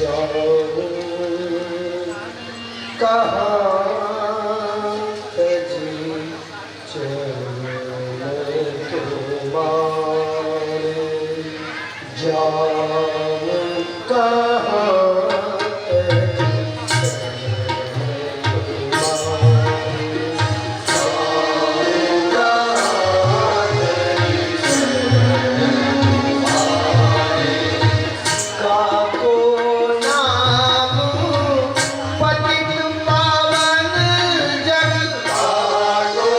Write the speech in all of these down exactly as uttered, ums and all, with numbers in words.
जाऊं कहाँ तजी चरण तुम्हारे, जाऊं कहाँ तजी चरण तुम्हारे। काको नाम पतित पावन जग, काको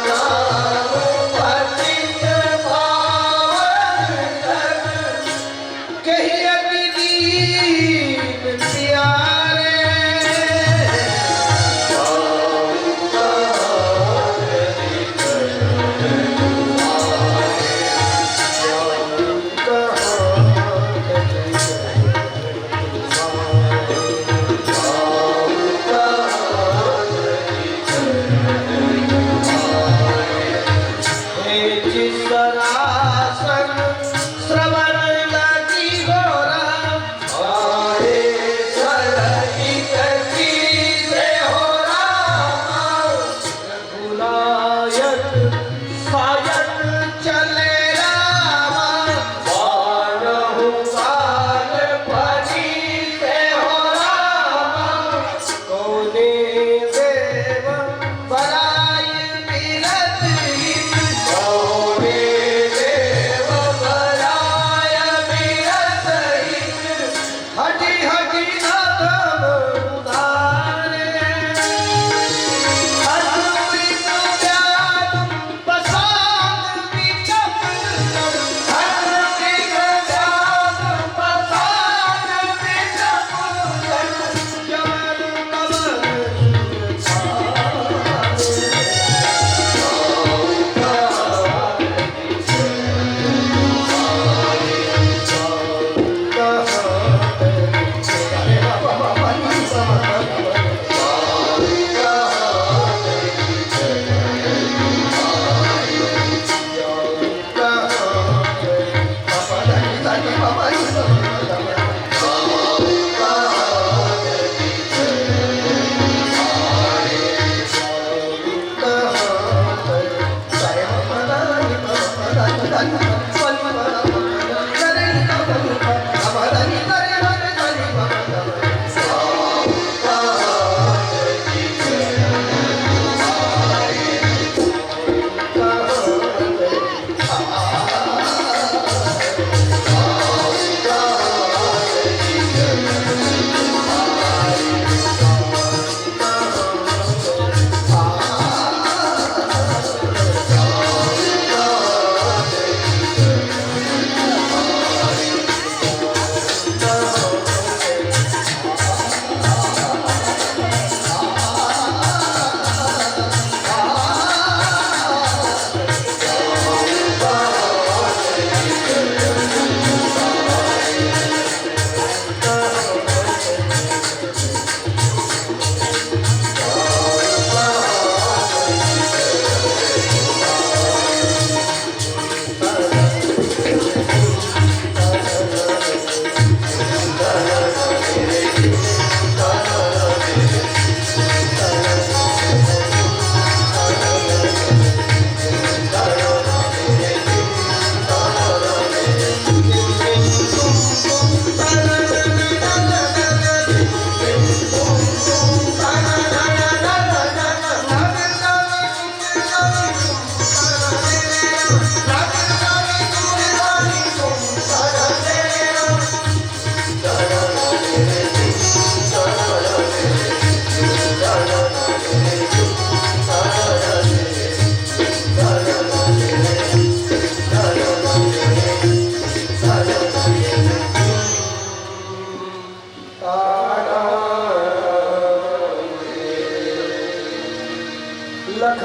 नाम पतित पावन जग, कही अति दीन प्यारे। श्रवण लागी घोरा, आए शरण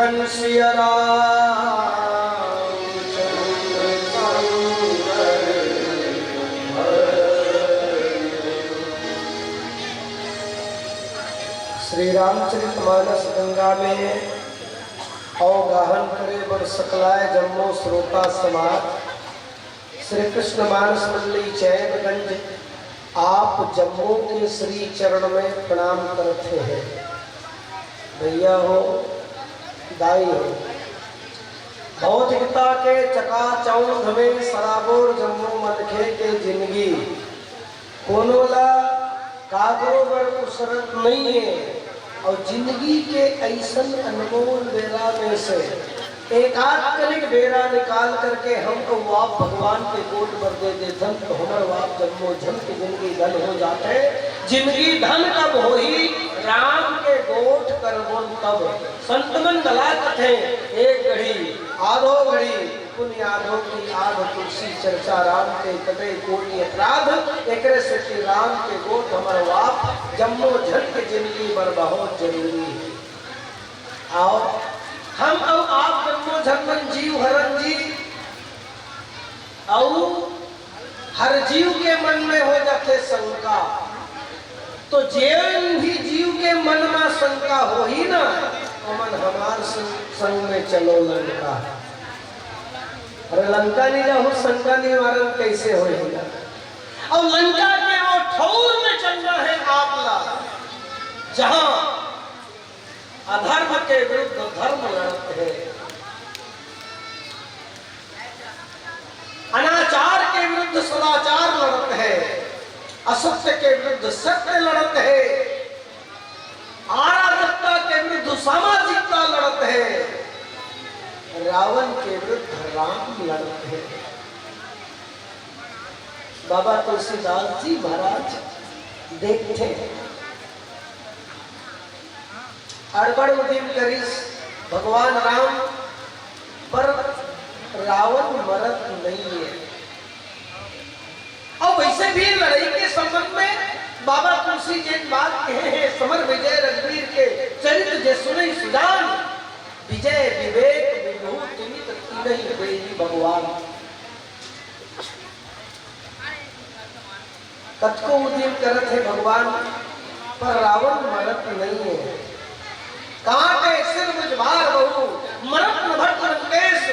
सिया राम। श्री रामचरित मानस गंगा में अवगाहन करे बर सकलाय जम्मो श्रोता समाज, श्री कृष्ण मानस मंडली चैनगंज आप जम्मो के श्री चरण में प्रणाम करते हैं। भैया हो, दाई हो, भौतिकता के चकाचौंध में सराबोर जम्मो मनखे के जिनगी, कोनो ला काकरो बर उसरत नइये। अउ जिनगी के अइसन अनमोल बेरा में से एकाध कनिक बेरा निकाल करके हम अउ आप भगवान के गोठ बर दे देथन, तो हमर आप जम्मो झन के जिनगी धन हो जाथे। जिनगी धन कब होही, राम के गोठ करबोन तब। संत मन गला कथे, एक घड़ी, आधो घड़ी, पुनि आधो की आध, तुलसी चर्चा राम के कटे कोटि अपराध। एकरे सेती राम के गोठ हमर आप जम्मो झन के जिनगी बर बहुत जरूरी हे। अउ हम अउ आप जम्मो झन मन जीव हरन जी, अउ हर जीव के मन में हो जाथे शंका। तो जेन भी जीव के मन में शंका होही ना, ओमन हमार संग, संग में चलो लंका। अरे लंका नहीं जाहू, शंका निवारण कैसे होही ना? अउ लंका के वो ठौर में चलना है आपला, जहां अधर्म के विरुद्ध धर्म लड़त हे, अनाचार के विरुद्ध सदाचार लड़त हे, असत्य के विरुद्ध सत्य लड़त हे, अराजकता के विरुद्ध सामाजिकता लड़त हे, रावण के विरुद्ध राम लड़त हे। बाबा तुलसीदास जी महाराज देखथे, अड़बड़ उदिम करिस भगवान राम, पर रावण मरत नइये। अउ वइसे भी लड़ई के संबंध में बाबा तुलसी जेन बात कहे हे, समर विजय रघुवीर के चरित जे सुनई सुजान, विजय विवेक विभूति नित कीन्ही देहि भगवान। कतको उदिम करत हे भगवान, पर रावण मरत नइये। काटे सिर मुझ भार बहु, मरत न भट लंकेश।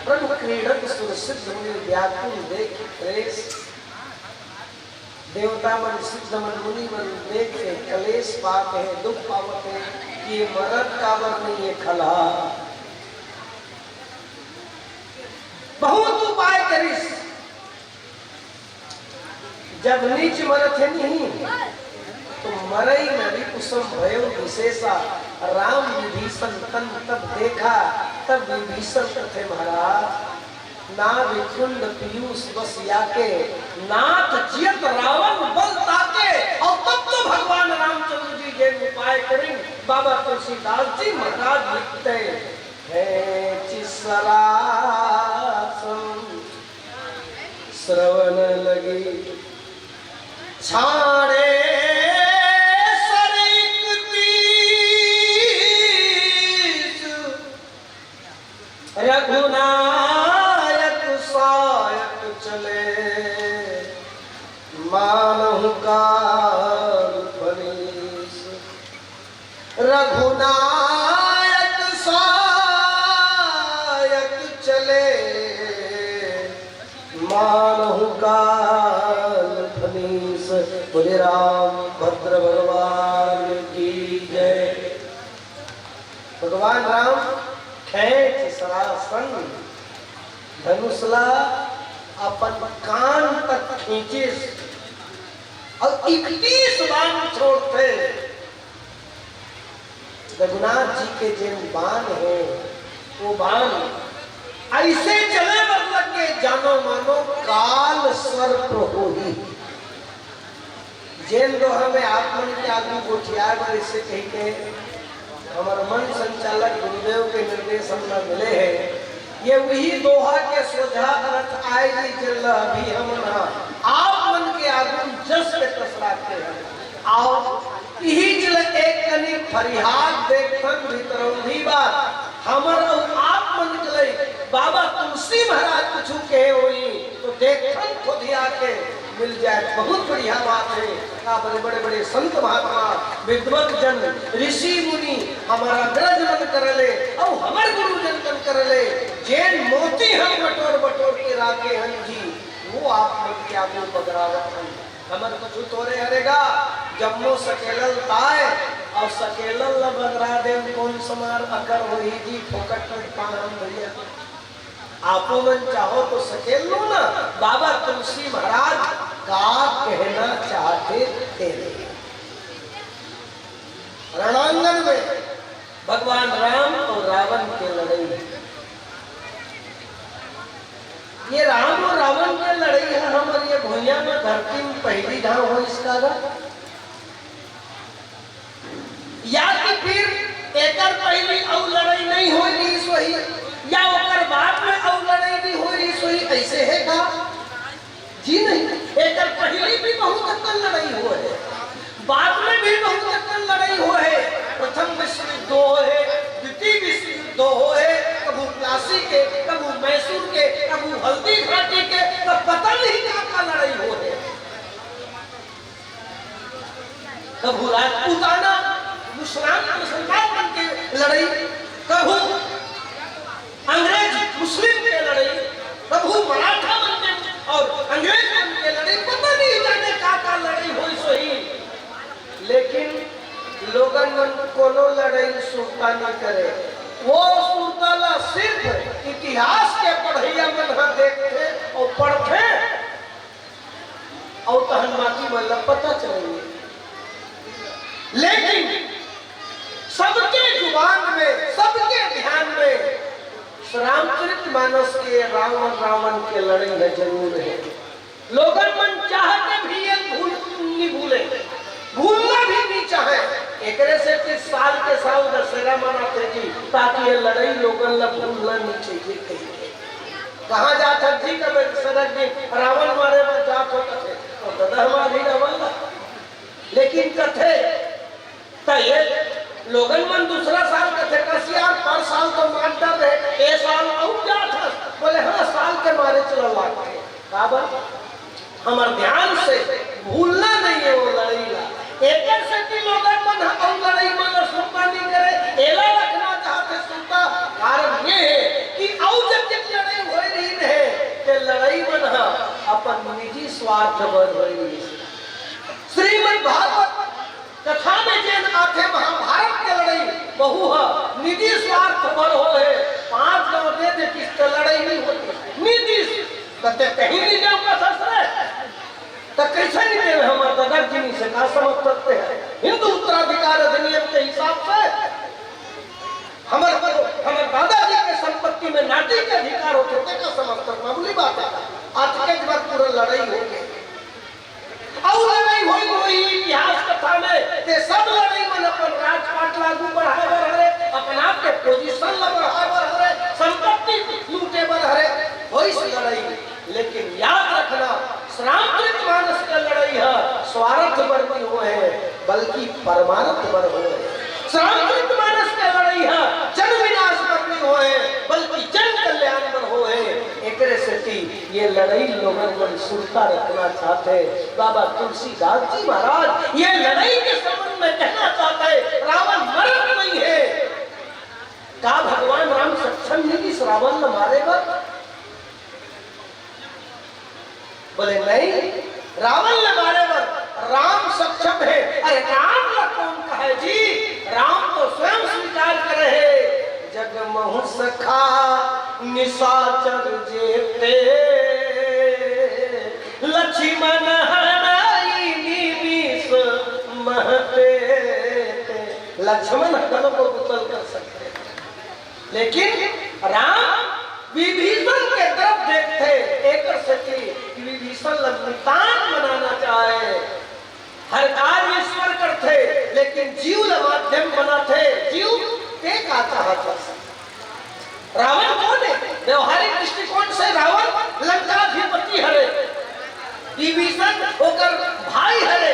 प्रभु क्रीड़त सुर सिद्ध मुनि, व्याकुल देखि क्लेश। देवता मन, सिद्ध मन, मुनि मन देख के कलेश पात हे, दुख पावत हे कि ये मरत काबर नइये खलहा। बहुत उपाय करिस, जब नीच मरत हे नहीं, तो मरई में भी कुसम भयो विशेषा। राम विभीषण तन तब देखा, तब विभीषण कथे महाराज, नाभिकुंड पीयूष बस याके, नाथ जियत रावण बल ताके। अउ तब तो भगवान रामचंद्र जी जेन उपाय करिन, बाबा तुलसीदास जी महाराज लिखते हैं, चिसरासन श्रवण लगी छाड़े सरिक तीस। रघुनायक सायक चले मानहु काल फनीस। रघुनायक सायक चले मानहु काल फनीस। बोले रामभद्र भगवान की जय। भगवान राम खेंच सरासन धनुष ला अपन कान तक खींचिस अउ इकतीस बाण छोड़थे। रघुनाथ जी के जेन बाण हे, वो बाण अइसे चले बर लग गे, जानो मानो काल सर्प होही। जेन दोहा में आप मन के आगू गोठियाए बर अइसे कहिके हमर मंच संचालक गुरुदेव के निर्देश हमला मिले हे, ये उही दोहा के सोझा अर्थ आय जी, जेन ल अभी हमन ह आप मन के आगू जस के तस राखे हन। अउ इही च ल एक कनिक फरिहाद देखथन भितरौंधी बात, हमर अउ आप मन के लई बाबा तुलसी महाराज कुछु कहे होही, तो देखथन खोधिया के मिल जाए। बहुत बढ़िया बात हे। का बड़े, बड़े, बड़े संत महात्मा, विद्वत जन, ऋषि मुनि, हमर अग्रज मन कर ले, अउ हमर गुरुजन मन कर ले, जेन मोती हम बटोर बटोर के राखे हन जी, वो आप मन के आगू बगरावत हन। हमर कुछु तोरे हरे गा, जम्मो सकेलल ताय, अउ सकेलल ल बगरा देम, कोन समार अकर होही जी, फोकट में पान भैया। आपो मन चाहो तो सकेल लो ना, बाबा तुलसी महाराज का कहना चाहते थे। रणांगन में भगवान राम अउ रावण के लड़ई। ये राम अउ रावण के लड़ई ह हमर ये भुइयां में धरती में पहिली घांव होइस का गा? या कि फिर एकर पहिली अउ लड़ई नइ होय रिहिस होही, या ओकर बाद में अउ लड़ई नइ होय रिहिस होही, अइसे हे का? जी नहीं, एकर पहिली भी बहुत अकन लड़ई होय हे, बाद में भी बहुत अकन लड़ई होय हे। प्रथम विश्व युद्ध होय हे, द्वितीय विश्व युद्ध होय हे, कभू प्लासी के, कभू मैसूर के, कभू हल्दी घाटी के, तब पता नहीं का का लड़ई होय हे। कभू राजपूताना, मुसलमान, मुसलमान मन के लड़ई, कभू अंग्रेज मुस्लिम के लड़ई, कभू मराठा मन के अउ अंग्रेज मन के लड़ई, पता नहीं जाने का का लड़ई होइस होही। लेकिन लोगन मन कोनो लड़ई सुरता नइ करे, वो सुरता ला सिर्फ इतिहास के पढ़इया मन ह देखथे अउ पढ़थे। अउ तहन बाकी मन ल पता चलही। लेकिन सबके जुबान में, सबके ध्यान में रामचरित मानस के रावण रावण के लड़ई ह जरूर हे। लोगन मन चाह के भी ये भूल नइ भूले, भूलना भी नइ चाहे। एकरे सेती साल के साल दशहरा मनाथे जी, ताकि ये लड़ई लोगन ल भूलना नइ चाहिए कहिके। कहाँ जात हस जी? कबे सरक जी, रावण मारे बर जात हों कथे, अउ ददा मारही रावण ला। लेकिन कथे, त ये लोगन मन दूसरा साल कथे, कस यार, पर साल तो मार डरे रहे, ए साल अउ जात हस? बोले, हाँ, साल के मारे चला लागथे। काबर? हमर ध्यान से भूलना नइ हे वो लड़ई ला। एकर सेती लोगन मन ह अउ लड़ई मन ल सुरता नइ करे, एला रखना चाहथे सुरता। कारण ये हे कि अउ जब जब लड़ई होय रहिन हे, ते लड़ई मन ह अपन निजी स्वार्थ बर होय रहिस। श्रीमद् भागवत कथा में जेन आथे महाभारत के लड़ई, वहू ह निजी स्वार्थ बर होय हे। पांच गांव दे देतिस त लड़ई नइ होतिस। निजी, त ते कहीं नइ जाव कथस रे। त कइसे नइ देवे हमर दादाजी से का समझ सकते हैं? हिंदू उत्तराधिकार अधिनियम के हिसाब से हमर, हमर दादाजी के संपत्ति में नाती के अधिकार होथे, ते का समझ सकते? मामूली बात हे। आज के बार पूरा लड़ई हो गई। अउ लड़ई होई, होई इतिहास कथा में, ते सब लड़ई मन अपन राजपाट लागू बढ़ाए बर हरे, अपन आप के पोजीशन ला बढ़ाए बर हरे, संपत्ति लूटे बर हरे, होइस लड़ई। लेकिन याद रखना, रामचरित मानस के लड़ई ह स्वार्थ बर नइ होय हे, बल्कि परमार्थ बर होय हे। रामचरित मानस के लड़ई ह जन विनाश बर नइ होय हे, बल्कि जन कल्याण बर होय हे। एकरे सेती ये लड़ई लोगन मन सुरता रखना चाहथे। बाबा तुलसीदास जी महाराज ये लड़ई के संबंध में कहना चाहथे, रावण मरत नइ हे। का भगवान राम सक्षम नइ हे इस रावण ल मारे बर? बोले, नहीं, रावण ल मारे बर राम सक्षम हे। अरे, राम ल कोन कहे जी? राम तो स्वयं स्वीकार करे हे, "जग महु सखा निशाचर जेते, लक्ष्मण हरई निमिष महते।" लक्ष्मण ह घलो को कुतल कर सकथे। लेकिन राम विभीषण के तरफ देखथे, एकर सेती विभीषण ल नितान बनाना चाहे। हर कार्य ईश्वर करथे, लेकिन जीव ल माध्यम बनाथे। जीव ते का चाहत हस? रावण कोन हे? व्यवहारिक दृष्टिकोण से रावण लंकाधिपति हरे, विभीषण ओकर भाई हरे।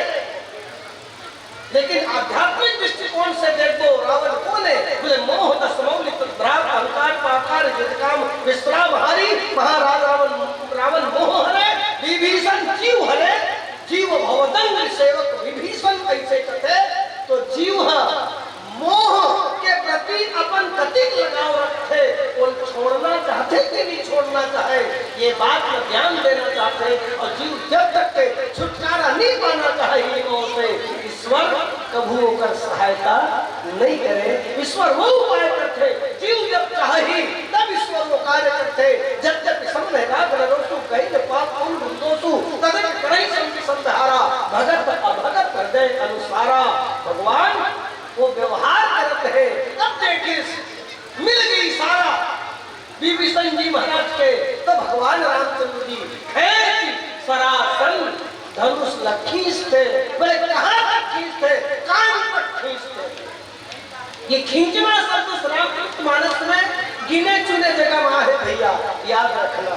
लेकिन आध्यात्मिक दृष्टिकोण से देखबो, रावण कोन हे? बोले, मोह दस मौलि तद्भ्रात अहंकार पाकार जित काम विश्राम हारी। महाराज रावण, रावण मोह हरे, विभीषण जीव हरे। जीव भवदंग सेवक विभीषण कइसे कथे? तो जीव ह मोह के प्रति अपन कतिक लगाव रखथे, ओला छोड़ना चाहथे कि नहीं छोड़ना चाहे, ये बात में ध्यान देना चाहथे। और जीव जब तक के छुटकारा नहीं पाना चाहे ये मोह से, ईश्वर कभू ओकर सहायता नहीं करे। ईश्वर वो उपाय करथे, जीव जब चाही तब ईश्वर वो कार्य करथे। जब जब विषम वैराग नरों सु, कही न पाप पुन गुण दोषु, तदक करहि संग संधारा, भगत अभगत हृदय अनुसारा। भगवान वो व्यवहार करत हे, तब देखिस, मिल गई सारा विभीषण जी महाराज के। तो भगवान रामचंद्र जी खेच सरासन धनुष ल खींचथे। बोले, कहाँ तक खींचथे? कान तक खींचथे। ये खींचना शब्द श्री रामचरित मानस में गिने चुने जगह में आहे भैया, याद रखना।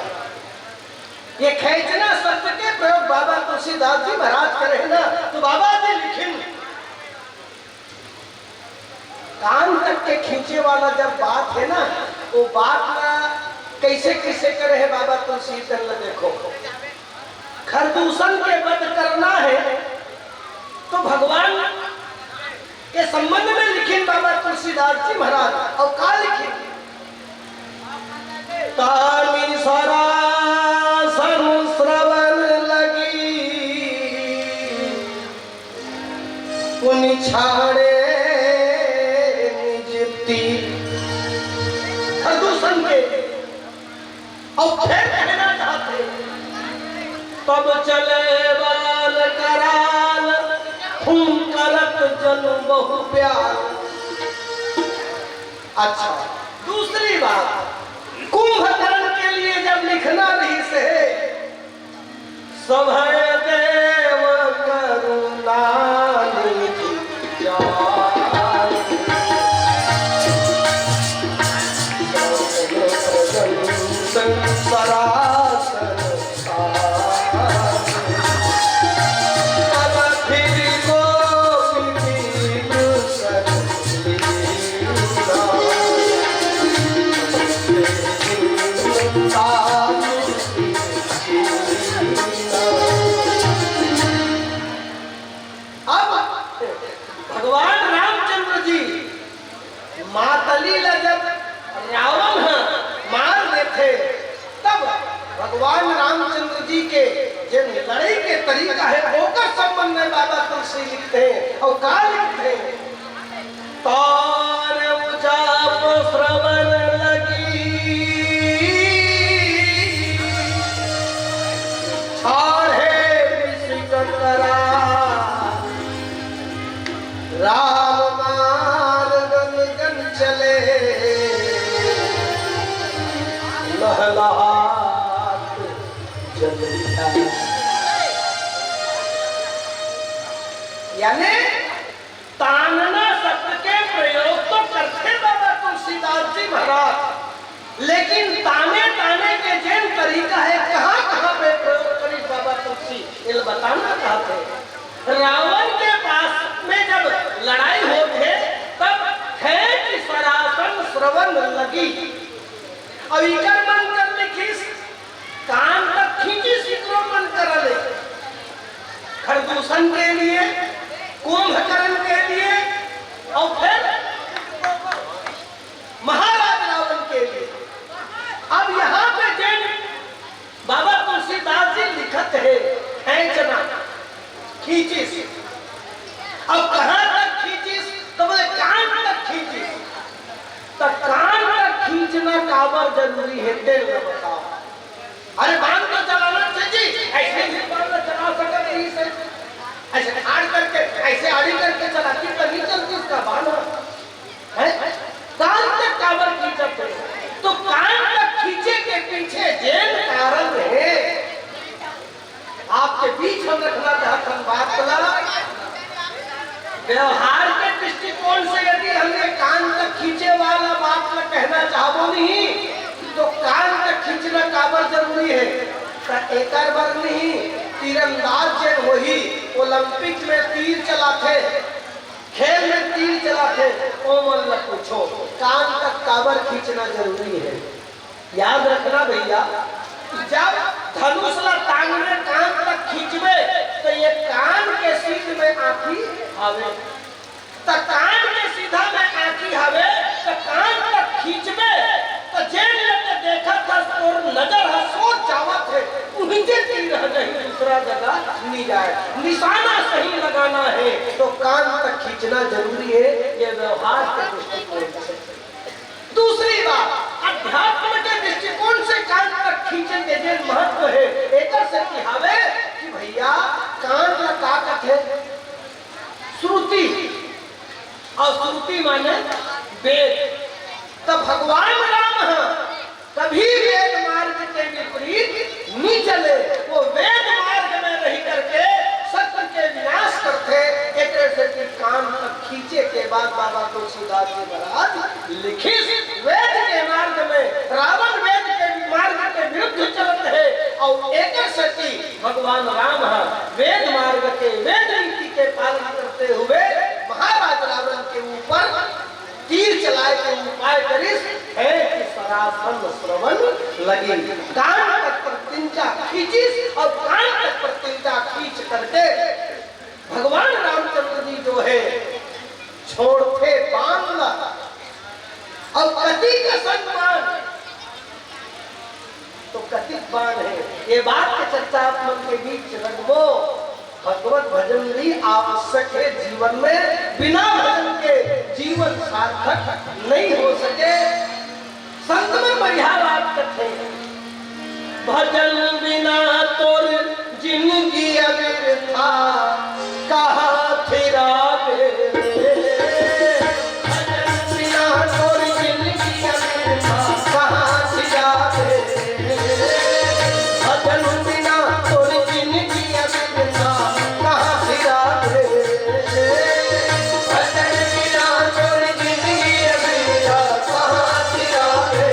ये खेचना शब्द के प्रयोग बाबा तुलसीदास जी महाराज करे हे ना, तो बाबा जी लिखिन, कान तक के खींचे वाला जब बात हे ना, वो बात ला कइसे कइसे करे हे बाबा तुलसीदास ल देखो। खरदूषण के वध करना हे तो भगवान के संबंध में लिखिन बाबा तुलसीदास जी महाराज, अउ का लिखिन? तानि सरासन श्रवण लगी, पुनि छाड़े निज तीर। खरदूषण के, अउ फेर कहना चाहथे, तब चले बाल कराल, हुंकरत जनु बहु प्याल। अच्छा, दूसरी बात, कुंभकर्ण के लिए जब लिखना रहिस हे, सभय देव करुणा निधि जाय। सरासन सार। तब फिर गोपी विभूषण लीला। अब भगवान रामचंद्र जी मातली ला जब रावण ह मार देथे, तब भगवान रामचंद्र जी के जेन लड़ई के तरीका हे, ओकर संबंध में बाबा तुलसी लिखथे। अउ का लिखथे? तार उजाप श्रवण लगी, छाड़े बिसिक करा। राम मार गन गन चले, लहलहात जल। यानी तानना शब्द के प्रयोग तो करथे बाबा तुलसीदास जी महाराज, लेकिन ताने ताने के जेन तरीका हे, कहाँ कहाँ पे प्रयोग करिस बाबा तुलसी, एला बताना चाहथे। रावण के पास में जब लड़ाई होथे, तब खेच सरासन श्रवण लगी। अब इकर मन कर लिखिस, कान तक खींचिस इकरो मन कर ले। खरदूषण के लिए, कुंभकर्ण के लिए, अउ फेर महाराज रावण के लिए। अब यहाँ पे जेन बाबा तुलसीदास जी लिखत हे, खेचना, खींचिस। अब कहाँ तक खींचिस? तो बोले, कान तक खींचिस। तो कान तक खींचना काबर जरूरी हे, तेला बताओ। अरे, बाण तो चलाना चाहिए, ऐसे भी बाण तो चला सकत रहिस हे। ऐसे ठाड़ करके, ऐसे आड़ी करके चलातिस तो नहीं चलतिस का बाण? हैं? कान तक काबर खींचत हे? तो कान तक खींचे के पीछे जेन कारण हे, आपके बीच हम रखना चाहत हन बात ला। व्यवहार के दृष्टिकोण से यदि हमने कान तक खींचे वाला बात ला कहना चाहबो नहीं, तो कान तक खींचना काबर जरूरी हे? त एकर बर नहीं, तीरंदाज जेन होही, ओलंपिक में तीर चलाथे, खेल में तीर चलाथे, ओमन ल पूछो, कान तक काबर खींचना जरूरी हे? याद रखना भैया, जब धनुष ला तांगबे, कान तक खींचबे, त ये कान के सीध में आँखी हवे, त कान के सीधा में आँखी हवे, त कान तक खींचबे, त जेन ल ते देखत हस, तोर नजर ह सोच जावत हे, उहिंचे तीर ह, कहीं दूसरा जगह नी जाय। निशाना सही लगाना हे, तो कान तक खींचना जरूरी हे, ये व्यवहार के दृष्टिकोण से। दूसरी बात, अध्यात्म के दृष्टिकोण से कान तक खींचे के जेन महत्व हे, एकर सेती हवे कि भैया, कान ला का कथे? श्रुति। अउ श्रुति माने वेद। त भगवान राम ह कभी वेद मार्ग के विपरीत नी चले, वो वेद मार्ग में रहि करके सत्य के विनाश करथे। एकरे सेती कान तक खींचे के बाद बाबा तुलसीदास जी महाराज लिखिस, वेद के मार्ग में, रावण वेद के मार्ग के विरुद्ध चलत हे, अउ एकर सेती भगवान राम ह वेद मार्ग के, वेद नीति के पालन करते हुए महाराज रावण के ऊपर तीर चलाय के उपाय करिस, हे कि सरासन श्रवण लगी। कान तक प्रत्यंचा खींचिस अउ कान तक प्रत्यंचा खींच करके भगवान रामचंद्र जी जो हे, छोड़थे बाण ला, अउ कति कसन बाण, तो कतिक बाण हे, ये बात के चर्चा आप मन के बीच रखबो। भगवत भजन भी आवश्यक हे जीवन में, बिना भजन के जीवन सार्थक नहीं हो सके। संत मन बढ़िया बात कथे, भजन बिना तोर जिनगी अबिरथा, कहाँ फिराबे? भजन बिना तोर जिनगी अबिरथा, कहाँ फिराबे? भजन बिना तोर जिनगी अबिरथा, कहाँ फिराबे? भजन बिना तोर जिनगी अबिरथा, कहाँ फिराबे?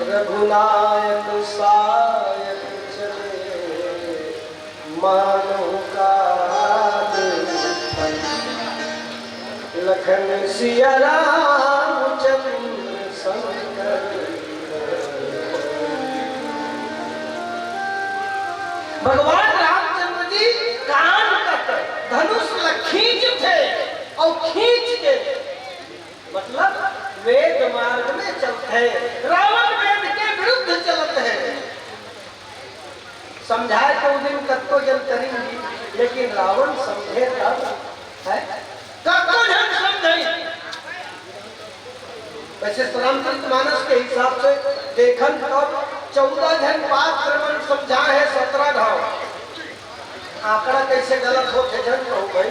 रघुनायक सायक चले मानव का। लखन सिया राम चंद्र शंकर। भगवान रामचंद्र जी कान तक धनुष ल खींचथे अउ खींच के, मतलब, वेद मार्ग में चलथे। रावण वेद के विरुद्ध चलत हे। समझाए तो उस दिन कतको जन करिन, लेकिन रावण समझे तब, है, कतको जन समझे। वैसे रामचरित मानस के हिसाब से देखन तब चौदह झन पात्र मन समझा हे, सत्रह घाव। आंकड़ा कैसे गलत होथे झन कहू भाई।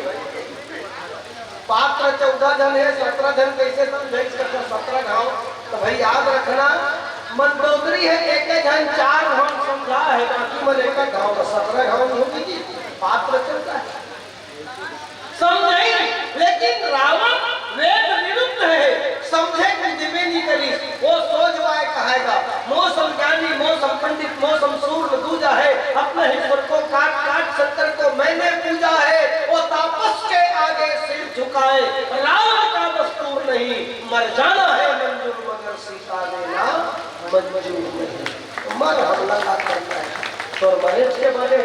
पात्र चौदह झन हे, सत्रह झन कैसे समझे, सत्रह घाव। तो भाई याद रखना, मंदोदरी हे एक झन चार घाव समझा हे, बाकी मन एक घाव, तो सत्रह घाव नहीं होगी जी, पात्र चौदह हे। समझे, लेकिन रावण वेद विरुद्ध हे, समझे कि दिबे नहीं करिस। वो सोझवाय कहायगा, मो सम ज्ञानी, मो सम पंडित, मो सम सूर दूजा है, अपने ही स्वर को काट काट शंकर को मैंने पूजा है। वो तापस के आगे सिर झुकाए, रावण का दस्तूर नहीं, मर जाना है मंजूर मगर सीता देना मंजूर नहीं। तो मर हमला ना करना है, तो मरे के बने।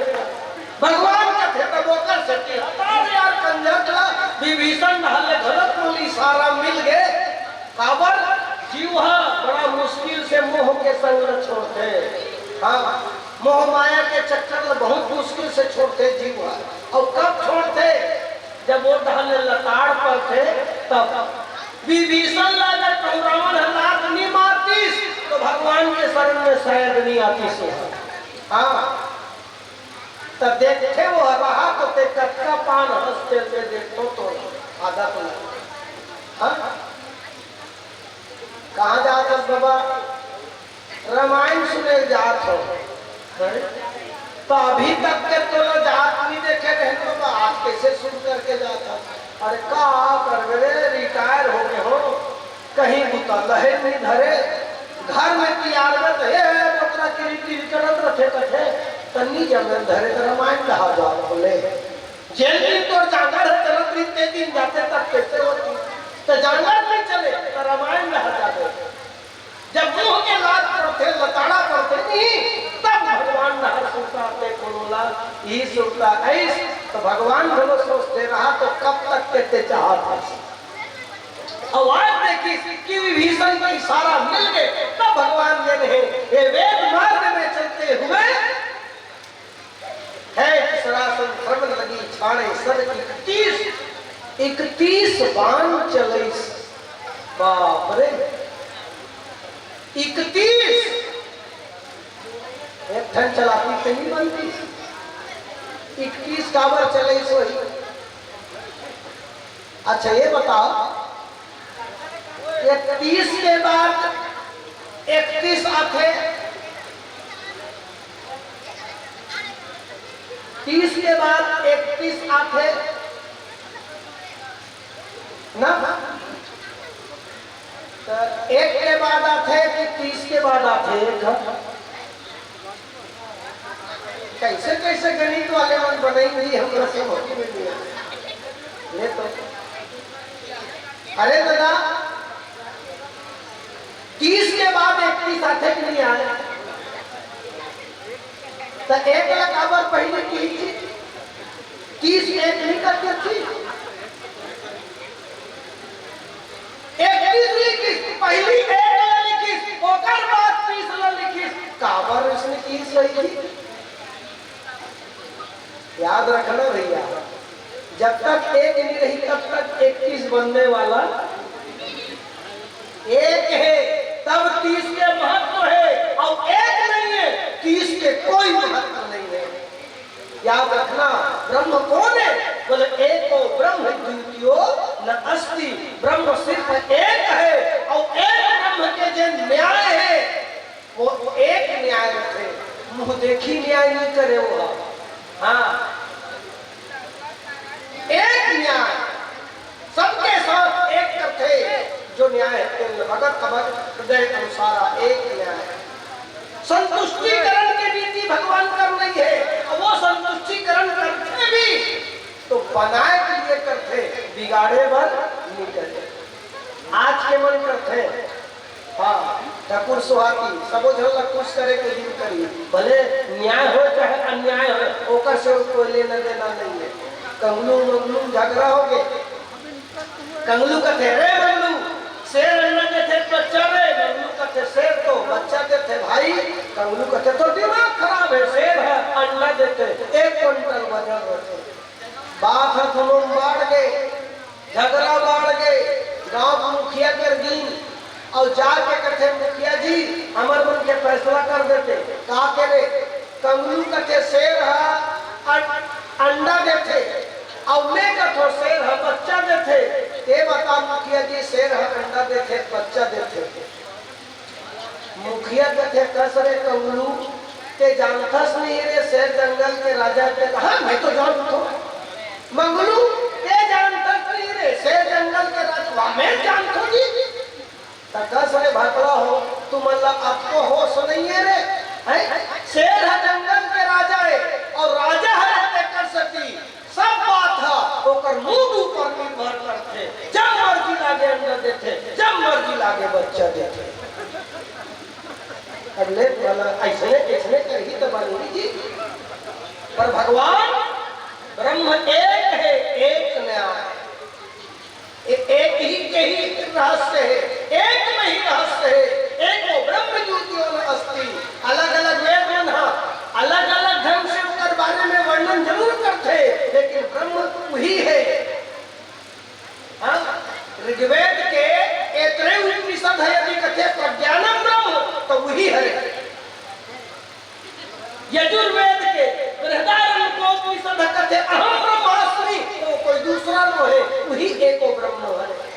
भगवान कथे तब ओकर सेती हतार यार कंजर ला, विभीषण हल गलत बोली सारा मिल गए। काबर? जीव ह बड़ा मुश्किल से मोह के संग ल छोड़थे। हाँ, मोह माया के चक्कर ल बहुत मुश्किल से छोड़थे जीव ह। अउ कब छोड़थे? जब वो डहर ले लताड़ परथे तब। विभीषण ला अगर कहूँ रावण ह लात नी मारतीस, तो भगवान के शरण में शायद नी आतीस वो। हाँ, त देखथे वो रहा तो ते कतका पान हंस चल दे देखो तो आधा तो लगा। हाँ? कहाँ जात हस बाबा? रामायण सुने जात हो। हैं? तो अभी तक के तोला जात नहीं देखे रहन बाबा, आज कैसे शुरू करके जात हस? अरे का करबे रे, रिटायर हो गए हो, कहीं बुता लहे नहीं धरे, घर में तियार में तो हे, हे, बोतरा किरी किरी करत रथे कथे, तन्नी जमन धरे तो रामायण कहा जात बोले। जेन दिन तोर जांगर ह चलत रही, ते दिन जाते तब कैसे होती? तो जांगर नहीं चले, तो रामायण कहा जाते। जब मुंह के लात पड़थे, लताड़ा पड़थे नहीं, तब भगवान नहर सुरता ते कोनो ला, ई सुरता ऐस, तो भगवान घलो सोचते रहा, तो कब तक के ते चाहत हस? अउ आज देखिस कि विभीषण का इशारा मिल गए, तब भगवान ये नहीं, ये वेद मार्ग में चलते हुए है तीसरा संक्रमण लगी छाड़े सर इकतीस, इकतीस बाण चलइस। बाप रे, इकतीस। एक ठन चलाती तो नहीं बनती, इकतीस काबर चलइस वही। अच्छा, ये बताओ, ये तीस के बाद इकतीस आथे, तीस के बाद इकतीस आथे ना, तो एक के बाद आथे कि तीस के बाद आथे? एक ह। कैसे कैसे गणित वाले मन बनाएंगे, हमरा समझ में नहीं आया। ले तो, अरे दादा, तीस के बाद इकतीस आथे कि नहीं आए? तो एक ला काबर पहले की थी, तीस एक नहीं करके थी। इकतीस लिखिस, पहली एक ला लिखिस, ओकर बाद तीस ला लिखिस। काबर इसने की सही थी? याद रखना भैया, जब तक एक नहीं रही, तब तक इकतीस बनने वाला एक है, तब तीस के महत्व है, और एक नहीं है, तीस के कोई महत्व नहीं है। याद रखना, ब्रह्म कौन है? बोले, एको ब्रह्म द्वितीयो न अस्ति। ब्रह्म सिर्फ एक है, और एक ब्रह्म के जे न्याय है, वो एक न्याय रखे, मुंह देखी न्याय नहीं करे वो। हाँ, एक न्याय, सबके साथ एक करथे। न्याय हे, तेन ल बगत अबगत हृदय अनुसारा एक न्याय हे। संतुष्टिकरण के नीति भगवान कर नइ हे, अउ वो संतुष्टिकरण करथे भी तो बनाए के लिए करथे, बिगाड़े बर नइ करे। आज के मन करथे, हाँ, ठाकुर सुहाती, सबो झन ला खुश करे के दिन करी, भले न्याय हो चाहे अन्याय हो, ओकर से कोई लेना देना नइ हे। कंगलू मंगलू झगड़ा होगे, कंगलू कथे, "रे मंगलू, शेर अंडा देथे बच्चा रे?" मंगलू कथे, "शेर तो बच्चा देथे भाई।" कंगलू कथे, "तोर दिमाग खराब हे, शेर ह अंडा देथे, एक कुंटल वजन रथे।" बात ह थोड़ो बाढ़ गे, झगड़ा बाढ़ गे, गांव के मुखिया कर गिन, अउ जाके कथे, "मुखिया जी, हमर मन के फैसला कर देते।" "का करे?" कंगलू कथे, "शेर ह अं-, अंडा देथे, अउ मैं कथों शेर ह बच्चा देथे, ते बता मुखिया जी, शेर ह अंडा देथे, बच्चा देथे?" मुखिया कथे, "कस रे कंगलू, ते जानथस नहीं रे, शेर जंगल के राजा हे।" "हाँ, मैं तो जानथों।" "मंगलू, ते जानथस नहीं रे, शेर जंगल के राजा?" "वाह, मैं जानथों जी।" त कस रे भकला हो, तुमन ला अब तो होश नइ हे रे, हैं? शेर ह जंगल के राजा हे, अउ राजा हे तेकर सेती सब बात ह ओकर मूड ऊपर निर्भर करथे। जब मर्जी लागे अंडा देथे, जब मर्जी लागे बच्चा देथे। अब ले वाला अइसने, अइसने करही त बनही जी। पर भगवान ब्रह्म एक हे, एक न्याय। ए-, एक ही के ही रहस्य हे, एक में ही रहस्य हे, एको ब्रह्म ज्योति अन अस्ति। अलग-अलग वेद मन ह अलग-अलग ढंग से ओकर बारे में वर्णन जरूर करथे, लेकिन ब्रह्म उही हे। हाँ, ऋग्वेद के एतरे उपनिषद हे, यदि कथे प्रज्ञानम ब्रह्म, तो उही हरे। यजुर्वेद के बृहदारण्यकोपनिषद कथे, "अहम ब्रह्मास्मि", तो कोई दूसरा नो हे, उही एको ब्रह्म हे।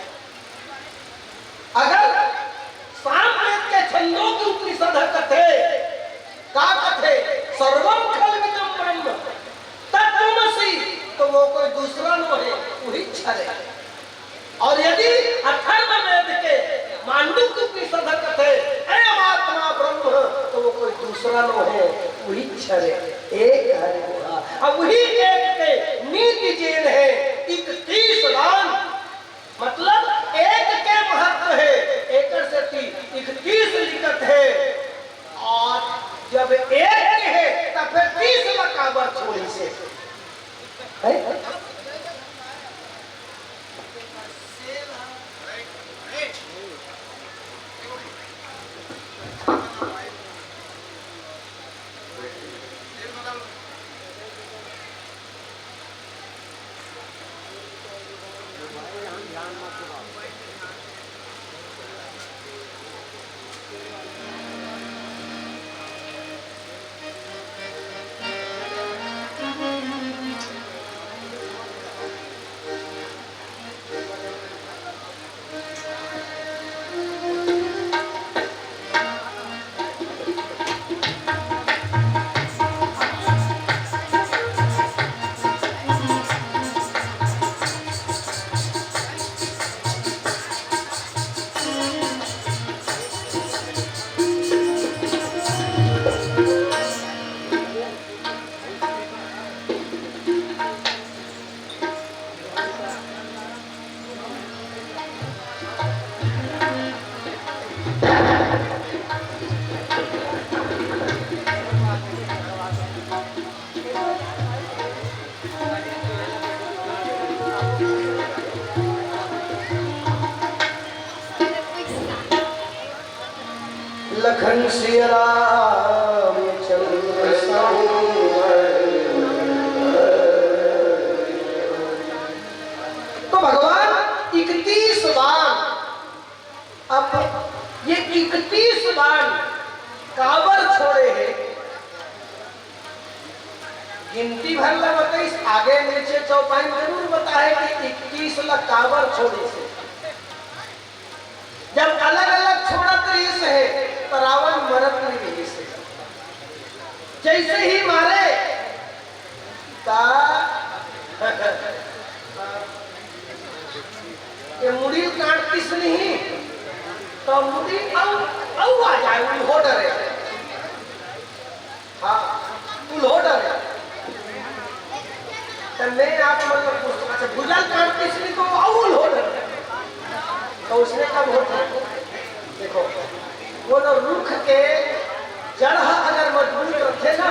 अगर सामवेद के छंदोग्य उपनिषद कथे, का कथे, "सर्वम खलविदम ब्रह्म तत्वमसि", तो वो कोई दूसरा नो हे, उही हरे। अउ यदि अथर्ववेद के मांडूक्य उपनिषद कथे, "अयमात्मा ब्रह्म", तो वो कोई दूसरा नो हे, उही हरे, एक हरे। अब उही एक के नीति जेन हे, इकतीस दान, मतलब एक के महत्व हे, एकर सेती इकतीस लिखत हे। अउ जब एक के हे, त फेर तीस ला काबर छोड़िस हे? हैं? लखन सिया राम चंद्र संग। तो भगवान इकतीस बार, अब ये इकतीस बार काबर छोड़े हे, गिनती भर ला बताइस, आगे नीचे चौपाई जरूर बताए कि इकतीस ला काबर छोड़िस हे। जब अलग-अलग छोड़त रहिस हे, त रावण मरत नइ रहिस हे। जइसे ही मारे, त ये मुड़ी काटतिस नहीं, त मुड़ी अउ, अउ आ जाए, उल्हो डरे। हाँ, उल्हो डरे। त मैं आप मन ला पूछथों, अच्छा, भुजल काटतिस नहीं तो अउ उल्हो डरे। त उसने कब होथे? देखो, वो तो रुख के जड़ ह अगर मजबूत रथे ना,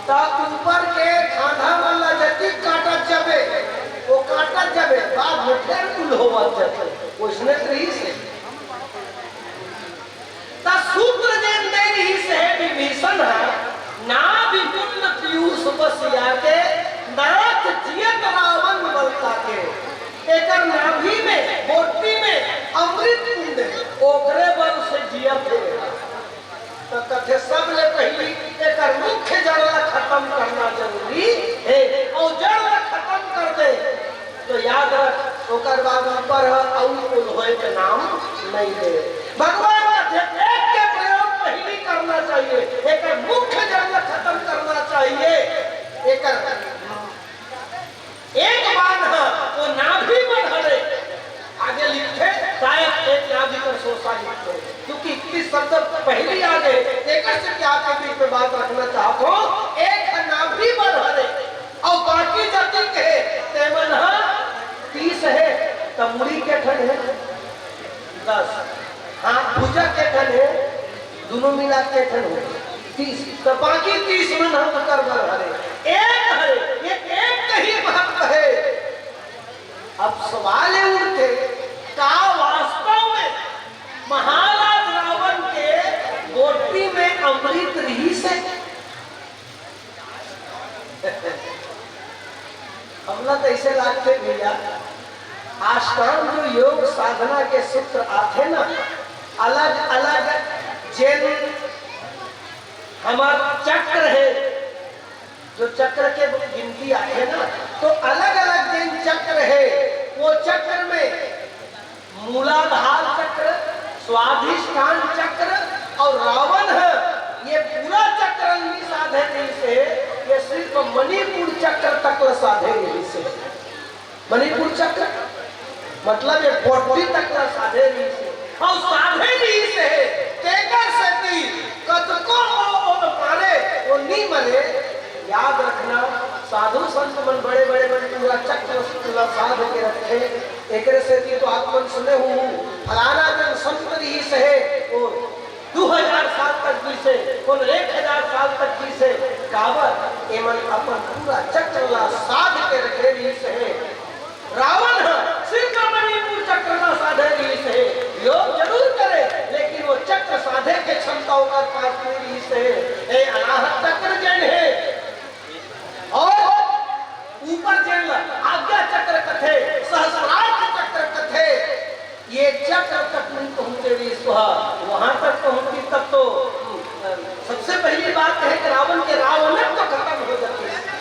त ऊपर के खांधा मन ला जतिक काटत जाबे, वो काटत जाबे, बाद में फेर उल्होवत जाथे। वइसने त रहिस हे। त सूत्र जेन दे रहिस हे विभीषण ह, नाभि कुंड पीयूष बसिया के, नाथ जियत रावण बल ताके। एकर नाभि में, बोटी में अमृत कुंड हे, ओकरे बल से जियत हे। त कथे सबले पहिली एकर मुख्य जड़ ला खतम करना जरूरी हे, अउ जड़ ला खतम कर दे त याद रख, ओकर बाद ऊपर ह अउ उल्होय के नाम नइ दे। भगवान कथे एक के प्रयोग पहिली करना चाहिए, एकर मुख्य जड़ ला खतम करना चाहिए। एकर एक बाण ह वो नाभि बर हरे। आगे लिखथे, शायद एक नाभि कर शोषा लिखथे, क्योंकि इकतीस शब्द पहिली आ गे, एकर से क्या के बीच में बात रखना चाहत हों, एक ह नाभि बर हरे, अउ बाकी जतिक हे, तेमन ह तीस हे, त मुड़ी के ठन हे? दस। हाँ, भुजा के ठन हे? दूनों मिला के ठन हो तीस। त बाकी तीस मन ह ओकर बर हरे। एक हरे, ये एक के ही महत्व हे। अब सवाल ये उठथे, का वास्तव में महाराज रावण के बोटी में अमृत रहिस हे? हमला तो ऐसे लागथे भैया, अष्टांग जो योग साधना के सूत्र आथे ना, अलग-अलग जेन हमर चक्र हे, जो चक्र के गिनती आथे ना, तो अलग-अलग जेन चक्र हे, वो चक्र में मूलाधार चक्र, स्वाधिष्ठान चक्र अउ रावण ह, ये पूरा चक्र नइ साधे रहिस हे, ये सिर्फ मणिपुर चक्र तक ल साधे रहिस हे। मणिपुर चक्र मतलब ये बोटी तक ल साधे रहिस हे अउ साधे रहिस हे, तेकर सेती कतको ओ, ओ मारे, ओ नी मरे। याद रखना, साधु संत मन बड़े-बड़े मन पूरा चक्र ल साध के रखे। एकरे सेती तो आप मन सुने हो, फलाना जन संत रहिस हे, वो दू हजार साल तक जीसे, कोनो एक हजार साल तक जीसे। काबर? एमन अपन पूरा चक्र ला साध के रखे रहिस हे। रावण ह सिर्फ मणिपुर चक्र ला साधे रहिस हे, योग जरूर करे, लेकिन वो चक्र साधे के क्षमता ओकर पास नइ रहिस हे। ए अनाहत चक्र जेन हे, अउ ऊपर जेन ला आज्ञा चक्र कथे, सहस्रार्थ चक्र कथे, ये चक्र तक नइ पहुंचे रहिस हे। वहां तक पहुंचतिस तब तो, अ, सबसे पहिली बात हे कि रावण के रावणत्व खतम हो जातिस।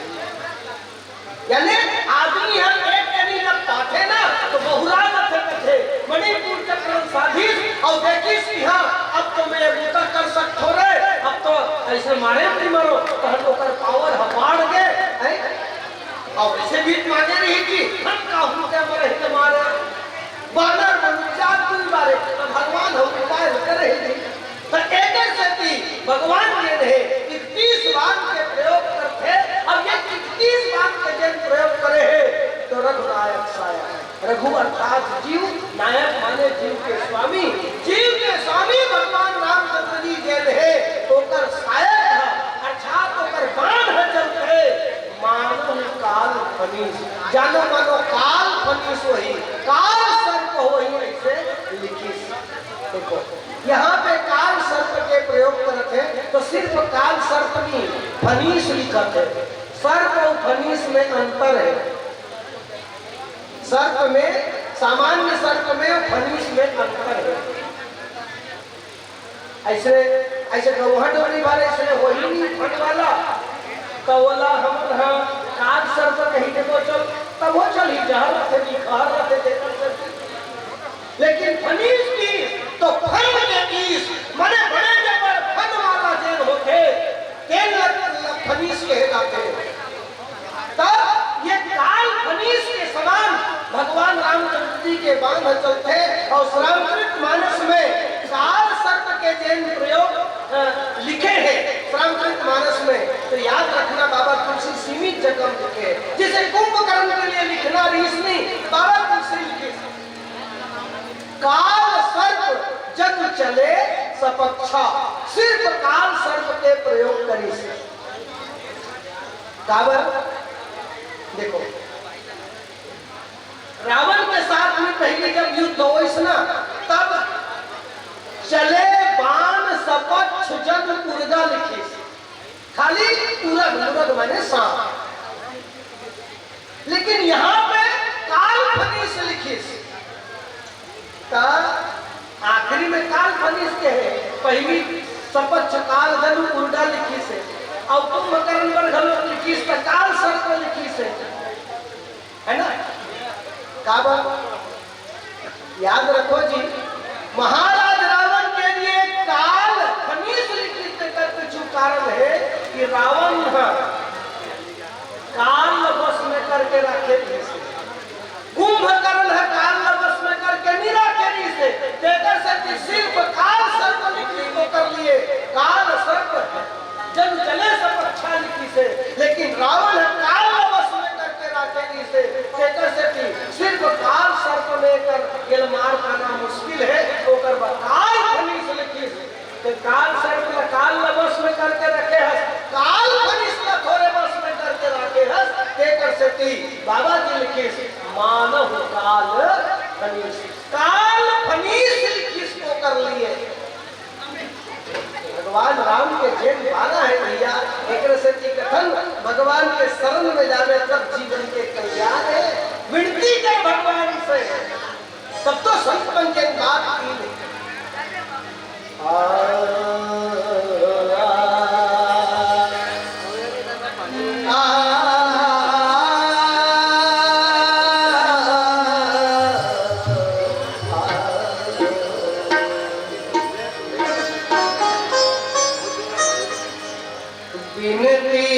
यानी आदमी ह एक कनी जब पाथे ना, तो बहुरा जाथे, कथे, "मणिपुर चक्र साधिस, अउ देखिस कि हाँ, अब तो मैं ये बूता कर सकथों रे, अब तो अइसे मारे नइ मरो।" तहन ओकर पावर ह बाढ़ गे, हैं? अउ अइसे भी माने रही कि हम का हूं, क्या मरे के मारे? बानर मनुष्य आदमी मारे, तो भगवान हम उपाय करे ही नहीं। त एकर सेती भगवान जेन हे इकतीस बाण के प्रयोग करथे, अउ ये इकतीस बाण के जेन प्रयोग करे हे, तो रघुनायक सायक। रघु अर्थात जीव, नायक माने जीव के स्वामी। जीव के स्वामी भगवान रामचंद्र जी जेन हे, ओकर सायक ह, अर्थात ओकर बाण ह चलथे। मानो काल फनीस, जानो मानो काल फनीस होही, काल सर्प होही, अइसे लिखिस। देखो, यहाँ पे काल सर्प के प्रयोग करत हे, तो सिर्फ काल सर्प नहीं, फनीस लिखत हे। सर्प अउ फनीस में अंतर हे। सर्प में, सामान्य सर्प में अउ फनीस में अंतर हे। अइसे, अइसे गौहा डोरी वाले अइसने होही नहीं फन वाला, त ओला हमन ह काल सर्प कहि देबो चल, तभो चलही, जहर रथे, निखहर रथे, तेकर सेती। लेकिन फनीस की तो फन के ईस, मने बड़े जबर फन वाला जेन होथे, तेन ल, ल, फनीस कहे जाथे। तब ये काल फनीस के समान भगवान रामचंद्र जी के बाण चलथे अउ रामचरित मानस में प्रयोग, अ, लिखे हे रामचरित मानस में, तो याद रखना, बाबा तुलसी सीमित जगह में लिखे हे। जैसे कुंभकर्ण के लिए लिखना रीस नहीं, बाबा तुलसी लिखे। काल सर्प जनु चले सपक्षा, सिर्फ काल सर्प के प्रयोग करिस। काबर? देखो, रावण के साथ में पहले जब युद्ध होइस ना, तब चले बाण सपक्ष जनु उरगा लिखिस। खाली उरग, उरग माने सांप। लेकिन यहाँ पे काल फनीस लिखिस। त आखिरी में काल फनीस के हे, पहली सपक्ष काल जनु उरगा लिखिस हे, अउ कुंभकर्ण बर घलो लिखिस त काल सर्प लिखिस हे, है ना? काबर? याद रखो जी, महाराज रावण के लिए काल फनीस लिखिस, तेकर पीछू कारण हे कि रावण ह काल ल बस में करके राखे रहिस हे। कुंभकर्ण ह काल ल बस में करके नहीं राखे रहिस हे, तेकर सेती सिर्फ काल सर्प लिखिस ओकर लिए, काल सर्प जनु चले सपक्षा लिखिस हे, लेकिन रावण ह काल ल बस में करके राखे रहिस हे, तेकर सेती सिर्फ काल सर्प में कर एला मार खाना मुश्किल हे, ओकर बर काल फनीस लिखिस। ते काल सर्प ल काल ल बस में करके रखे हस, काल फनीस ल थोरे बस में करके राखे हस, तेकर सेती बाबा जी लिखिस, मानहु काल फनीस। काल फनीस लिखिस ओकर लिए। भगवान राम के जेन बाना हे भैया, एकरे सेती कथन, भगवान के शरण में जावे तब जीवन के कल्याण हे। विनती कर भगवान से, तब तो संत मन के बात की। आ, आ, आ, विनती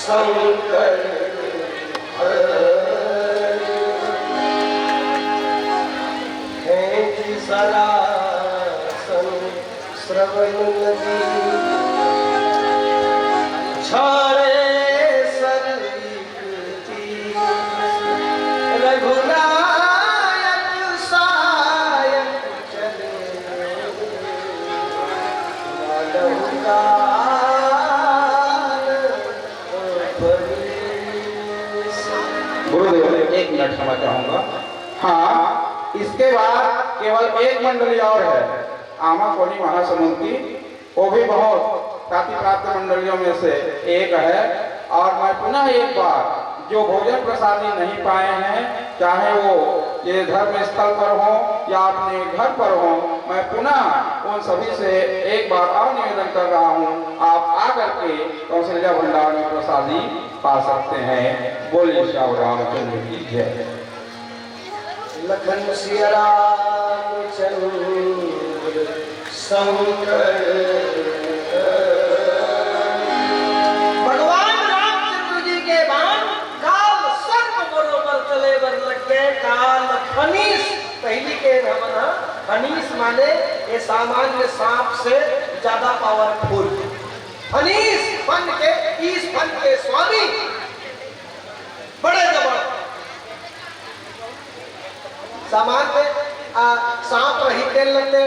शंकर है जी सरासन श्रवण नदी, छाड़े सर्व विकृति। रघुनायक सायक चले मानव काल परिस। गुरुदेव, एक मिनट क्षमा चाहूंगा। हाँ, इसके बाद केवल एक मंडली और है, आमाकोनी महासमुंद की। वो भी बहुत ताति प्राप्त मंडलियों में से एक है। और मैं पुनः एक बार, जो भोजन प्रसादी नहीं पाए हैं, चाहे वो ये धर्म स्थल पर हो या अपने घर पर हो, मैं पुनः उन सभी से एक बार और निवेदन कर रहा हूँ, आप आकर के कौशल्या भंडार में प्रसादी पा सकते हैं। बोलिए श्याम रामचंद्र की जय। लखन सिया रामचंद्र शंकर। भगवान रामचंद्र जी के बाण काल सर्प बरोबर चले बर लग गए। काल फनीस, पहली के हमन ह फनीस माने ये सामान्य सांप से ज्यादा पावरफुल। फनीस फन के, ईस फन के स्वामी, बड़े जबर। सामान्य, आ, सांप रही तेल लगते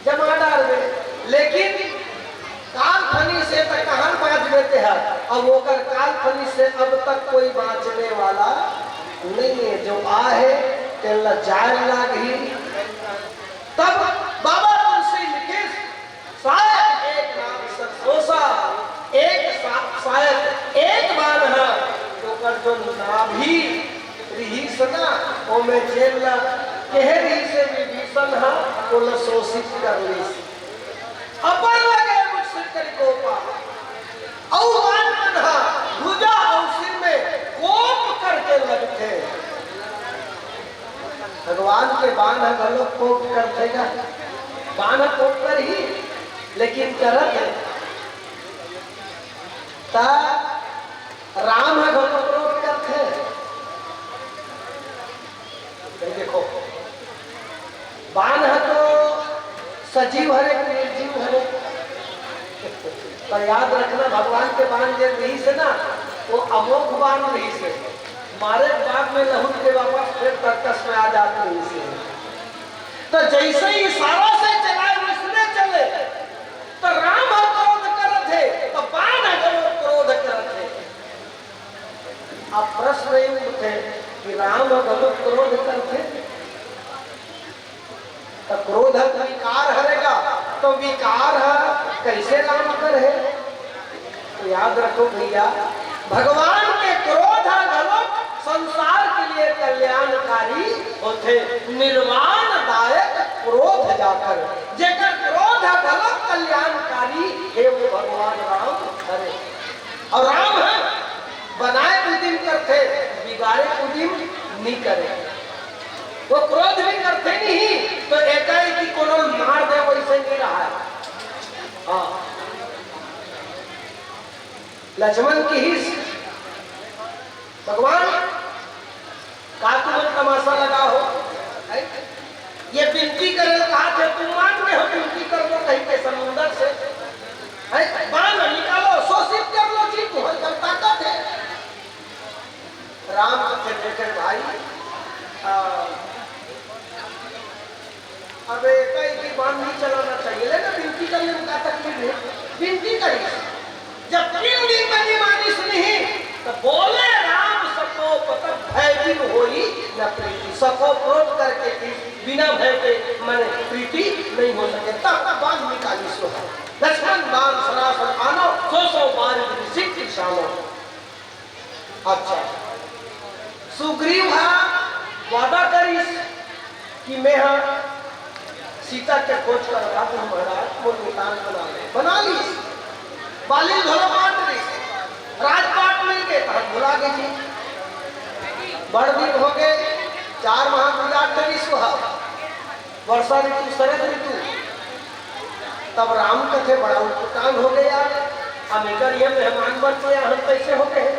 जमा डार में, लेकिन काल फनी से त कहाँ बाँचबे तेहर? अब ओकर काल फनी से अब तक कोई बाँचने वाला नहीं है। जो आहे तेला जाय लागही। तब बाबा तुलसी लिखिस, शायद एक नाम सरसोसा, एक सा-, शायद एक बान ह, ओकर जो नाभि रिहिस ना, ओमे जेन ल केहे रिहिस हे विभीषण ह, ओला शोषित कर लिस। अपर लगे मुझ सिर करि कोपा। अउ बान मन ह भुजा अउ सिर में कोप करके लगथे। भगवान के बान ह घलो कोप करथे गा। बान ह कोप करही, लेकिन करत हे। त राम ह घलो क्रोध करथे। भाई देखो, बान ह तो सजीव हरे कि निर्जीव हरे? पर याद रखना, भगवान के बान जे रहिस हे ना, वो अमोघ बान रहिस हे। मारे के बाद में लहुट के वापस फिर तरकस में आ जात रहिस हे। तो जैसे ही इशारा से चलाए, वैसने चले। तो राम ह क्रोध करत हे, तो बान ह घलो क्रोध करत हे। अब प्रश्न ये उठथे कि राम ह घलो क्रोध करथे? त क्रोध ह विकार हरे गा, त विकार ह कइसे राम करहे? त याद रखो भइया, भगवान के क्रोध ह घलो संसार के लिए कल्याणकारी होथे। निर्वाणदायक क्रोध जाकर, जेकर क्रोध ह घलो कल्याणकारी हे, वो भगवान राम हरे। अउ राम ह बनाए उदिम करथे, बिगाड़े उदिम नी करे। वो क्रोध भी करथे नहीं, तो एकाएकी कोनो मार दे, वैसे नहीं रहा है। हाँ, लक्ष्मण किहिस, भगवान, का तुमन तमाशा लगा हो? हैं? ये विनती करे ल कहा थे, तुम मान गए हो विनती कर दो कहीं के समुंदर से? हैं? बाण निकालो, शोषित कर लो जी, तुम्हारे अंदर ताकत है। राम कथे, देखे भाई, आ, अबे कहीं की बाण नहीं चलाना चाहिए, लेकिन विनती करने में का तकलीफ है? विनती करी। जब तीन दिन में नहीं मानिस नहीं, तो बोले राम सकोप तब भय बिन होई न प्रीति। सकोप क्रोध करके भी बिना भय के माने प्रीति नहीं हो सके। तब तब बाण निकालिस। लक्ष्मण बाण सरासन आनो, सौ सौ बार निशित निशानो। अच्छा, सुग्रीव ह वादा करिस कि मैं ह सीता के खोज करत हूँ महाराज, मोर मितान बना ले। बना लिस। बाली घलो बांट दिस। राजपाट मिल के तहन भुला गे जी। बड़ दिन हो गए, चार माह गुजार डरिस वह। वर्षा ऋतु, शरद ऋतु। तब राम कथे बड़ा उत्तान हो गया। अब एकर ये मेहमान बन के हम कैसे हो गए?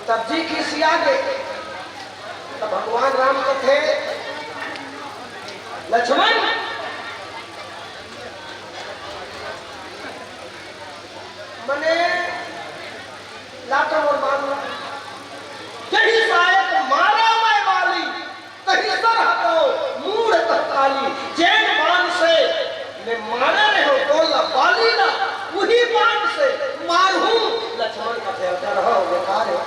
तब जी खिसिया गे। तो भगवान राम कथे, लक्ष्मण, मने लात मोर बान ला। यही सायक मारा मैं बाली, तही सर हतो मूड़ कह काली। जेन बान से मैं मारे रहे हो बोला बाली ना, वही बान से मारहूं। लक्ष्मण का फेर कर हो बेकार है,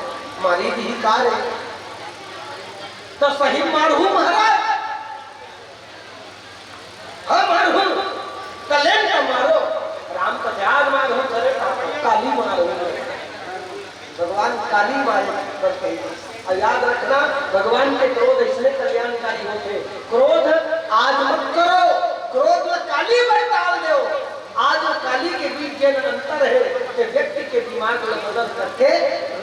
मारी भी कार है। तो सही मारहूं महाराज। हाँ, मारहूं, कलेन का मारो। राम का जाग मारहूं करे, काली मारहूं। भगवान काली मारे बस कही। और याद रखना, भगवान के क्रोध इसमें कल्याणकारी होते। क्रोध आज मत करो, क्रोध ला काली में टाल दो। आज और काली के बीच जेन अंतर है, ते व्यक्ति के दिमाग ला बदल करके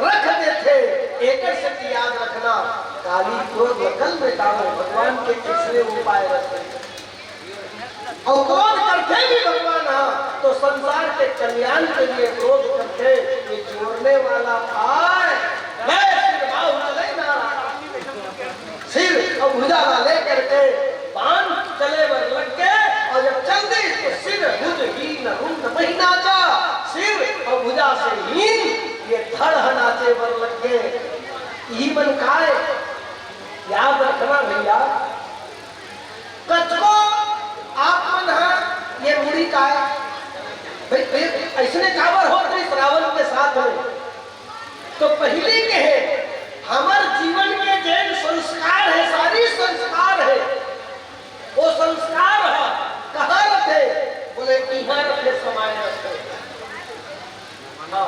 रख देथे। एकर से याद रखना, काली क्रोध ला कल में टालो, भगवान के तीसरे उपाय रखते। और क्रोध करते भी भगवान हा, तो संसार के कल्याण के लिए क्रोध करते। ये जोड़ने वाला आय, मैं सिर बाहु चले ना। सिर और भुजा ला लेकर के बान चले बर लग गए। और जब चल दी तो सिर भुज हीन रुंड मही नाचा। सिर और भुजा से हीन ये धड़ ह नाचे बर लग गए। यही मन काय याद रखना भैया। कतको आप मन ह ये मुड़ी काय भाई, भाई, ऐसने काबर होत रहिस रावण के साथ में। तो पहली के है, हमर जीवन के जेन संस्कार है, सारी संस्कार है, वो संस्कार ह कहाँ रथे? बोले, इहाँ रथे, समाय रथे। हाँ।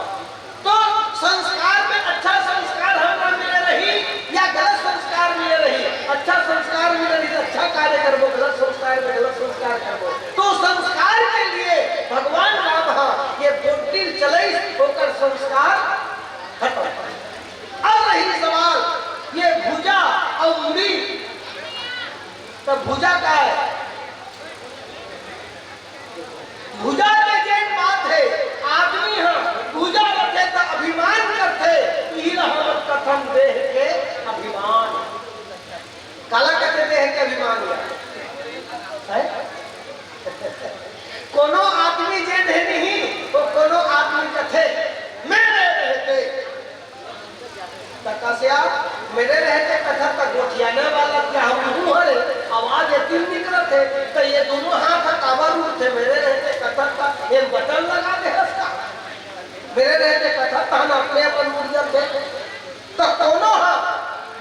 तो संस्कार में अच्छा संस्कार हमरा मिले रही या गलत संस्कार मिले रही? अच्छा संस्कार मिले रही तो अच्छा कार्य करबो, गलत संस्कार में गलत संस्कार करबो। तो संस्कार के लिए भगवान राम हा ये बोटिल चलई, ओकर संस्कार खत्म। अब रही सवाल ये भुजा और मुड़ी, तो भुजा का है? भुजा के जेन बात हे, आदमी ह भुजा रथे त अभिमान करथे, इही ल हमर कथन देह के अभिमान। काला कथे देह के अभिमान या? हैं? कोनो आदमी जेन हे नहीं, वो कोनो आदमी कथे, मेरे रहते त कस्या, मेरे रहते कथत त गोठियाना वाला क्या हम मुंह हरे, आवाज एतिन निकलत हे, त ये दोनों हाथ ह काबर उठथे, मेरे रहते कथत त ये बटन लगा दे हस का? मेरे रहते कथत त हम अपने अपन उड़ जाते। त कोनो ह,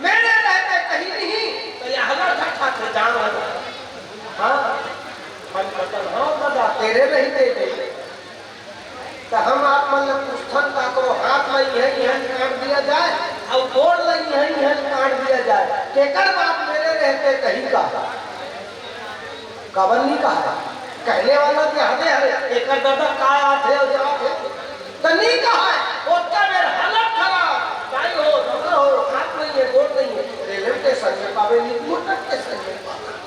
मेरे रहते कहीं नहीं, त ये हला ठठा थे जान लगा। हाँ, हम बटन, हाँ, बजा, तेरे रहते थे। त हम आप मन ल पूछथन, काकरो हाथ म इहाँ, इहाँ काट दिया जाए, अउ गोड़ ल इहाँ, इहाँ काट दिया जाए, तेकर बाप मेरे रहते कहीं का? काबर नी कहा? कहने वाला के हदे हरे, एकर दादा का आथे अउ जाथे? त नी कहा, ओतका बेर हालत खराब, दाई हो, दादा हो, हाथ नहीं है, गोड़ नहीं है, रेलवे स्टेशन में पावे, नी मोटर स्टेशन में पावे।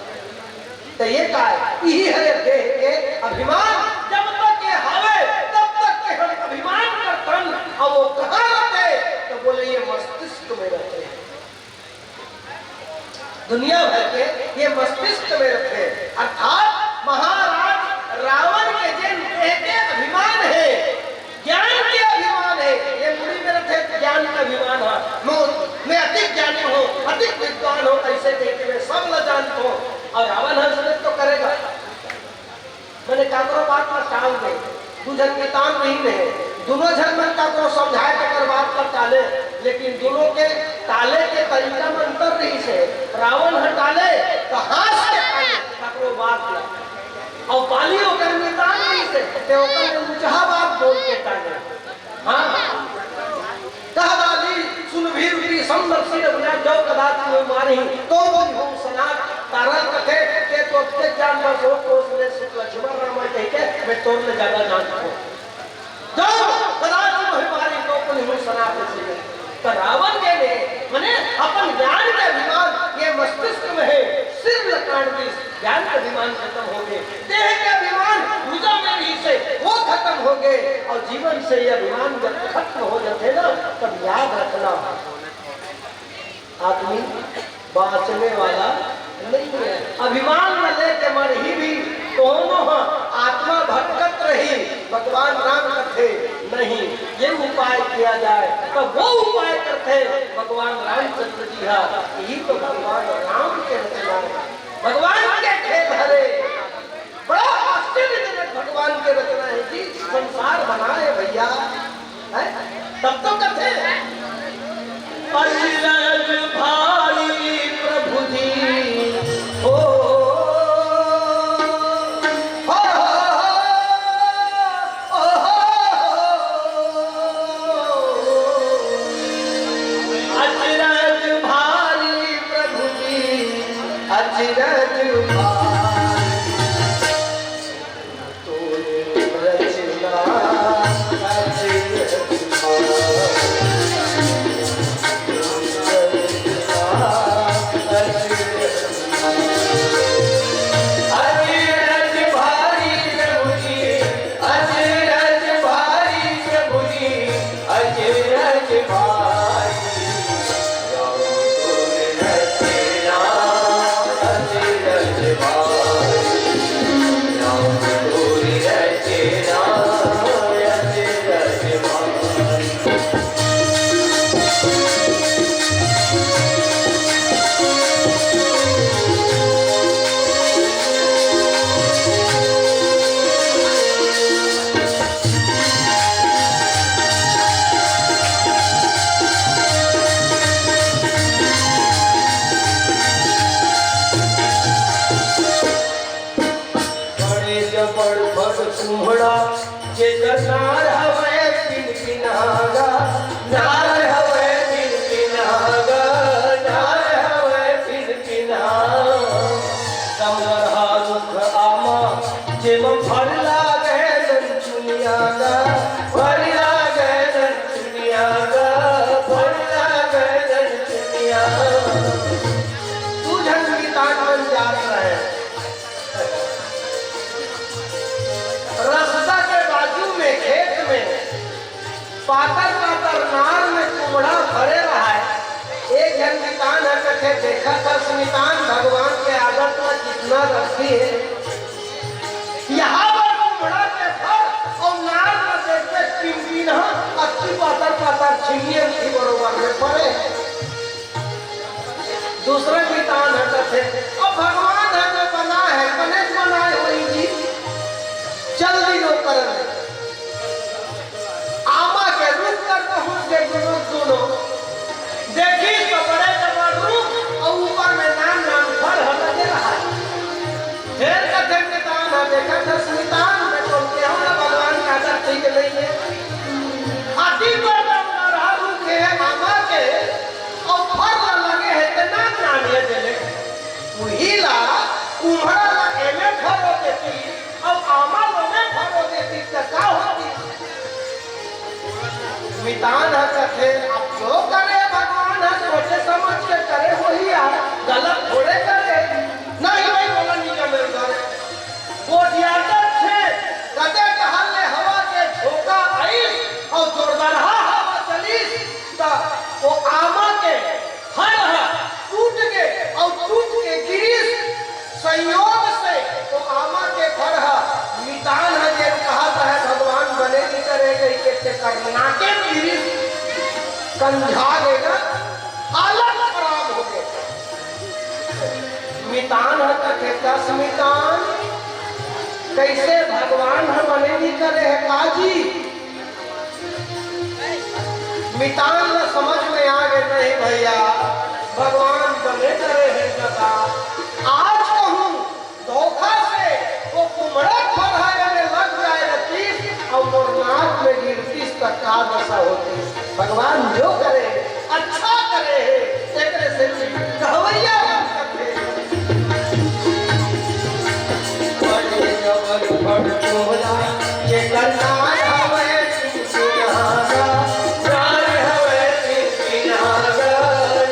त ये काय? इही हरे देह के अभिमान। जब तक ये हवे, तब तक के हम अभिमान करथन। अउ वो कहाँ रथे? त बोले, ये मस्तिष्क में रथे। दुनिया भर के ये मस्तिष्क में रथे। अर्थात महाराज रावण के जेन देह के अभिमान हे, ज्ञान के अभिमान हे, ये मुड़ी में रथे ज्ञान के अभिमान हे। मैं, मैं अधिक ज्ञानी हूँ, अधिक विद्वान हूँ, ऐसे कह के मैं सब ल जानत हूँ। अउ रावण हंस में तो करेगा, मैंने काकरो बात ला टाल दे, दू झन के तान नहीं रहे, दोनों झन मन काकरो समझाए तेकर बात ला टाले, लेकिन दोनों के टाले के तरीका में अंतर रहिस हे। रावण ह टाले तो हांस के टाले काकरो बात ला, अउ बाली ओकर में तान रहिस हे, ते ओकर ले ऊंचहा बात बोल के टाले। हाँ। कह बाली सुन भीर पी संदर सिर बुला जो कदाच मोहि मारही, तो मोहि होम सनाथ। तारा कथे, ते तो अतके जान बस हो, कोस ले सुत लक्ष्मण रावण कहि के, मैं तोर ले ज्यादा जानत हूँ। जो कदाच मोहि मारही, तो मोहि होम सनाथ सिर। तो रावण के ने, मने अपन ज्ञान के अभिमान ये मस्तिष्क में हे, सिर ल काट दिस, ज्ञान के अभिमान खत्म हो गए। देह के अभिमान भुजा में रहिस हे, वो अउ जीवन से ये अभिमान जब खत्म हो जाथे ना, तब याद रखना, आदमी बाँचने वाला नहीं है। अभिमान न लेके मरही भी, कोनो ह आत्मा भटकत रही, भगवान राम कथे, नहीं, ये उपाय किया जाए। तब वो उपाय करथे भगवान रामचंद्र जी हा। यही तो भगवान राम के रचना है, भगवान के खेल हरे। बड़ा आश्चर्यजनक भगवान के रचना है जी, संसार बनाए भैया, हैं? तब तो कथे, अचरज भारी प्रभु जी, ओ, हो, हो, हो, ओ, हो, हो, अचरज भारी प्रभु जी, अचरज भारी। बड़े जबर भग कुम्हड़ा, जेकर नार हवय पिनपिनहा गा, नार हवय पिनपिनहा गा, नार हवय पिनपिनहा। कमरहा रुख आमा, जेमा फर लागे ननचुनिया गा, फर लागे ननचुनिया गा, फर लागे ननचुनिया। दू झन मितान मन जात रहे। रस्ता के बाजू में खेत में पातर पातर नार में कुम्हड़ा फरे रहय। एक झन मितान ह कथे, "देखत हस मितान, भगवान के आदत में कितना रद्दी हे। यहाँ बर कुम्हड़ा के फर अउ नार में देखबे पिनपिनहा अतकी पातर पातर छिनियन के बरोबर में फरे हे।" दूसरा मितान ह कथे, "अब भगवान ह जो बनाय हे, बने बनाय होही जी, चल दिनो करन।" आमा के रुख कर पहुंच गे दूनों, दूनों। देखिस त बड़े जबर रुख अउ ऊपर में नान नान फर ह लगे रहय। फेर कथे मितान ह, "देखत हस मितान, मैं तो केहू ना भगवान का आदत ठीक नइ हे। हाथी पर तो मरहा रुख हे आमा के, अउ फर ल लगे हे ते नान नान हे देले। उही ला कुम्हड़ा ला एमे फरो देती, अउ आमा ल ओमे फरो देती, त का होती?" मितान ह कथे, "अब जो करे भगवान ह सोचे समझ के करे होही यार, गलत थोड़े करे।" "नहीं भाई, बोला नहीं का मेरे घर।" गोठियात हे, कते डहर ले हवा के झोंका आइस, अउ जोरदारहा हवा चलिस, त ओ आमा के फर ह टूट गे, अउ टूट के गिरिस। संयोग से ओ आमा के फर ह मितान ह जेन कहत हे भगवान बने नइ करे कहिके, तेकर नाके म गिरिस, कंझा गे गा, हालत खराब हो गे। मितान ह कथे, "कस मितान, कइसे भगवान ह बने नइ करे हे का जी?" मितान ल समझ में आ गे, "नहीं भैया, भगवान बने करे हे कका। आज कहूँ धोखा से ओ कुम्हड़ा फरहा में लग जाय रतिस अउ मोर नाक में गिरतिस त का दशा होतिस?" भगवान जो करे, अच्छा करे हे, एकरे सेती कहवइया मन कथे। बड़े जबर बड़ तोला, जेकर नार हवय पिनपिनहा गा, नार हवय पिनपिनहा गा,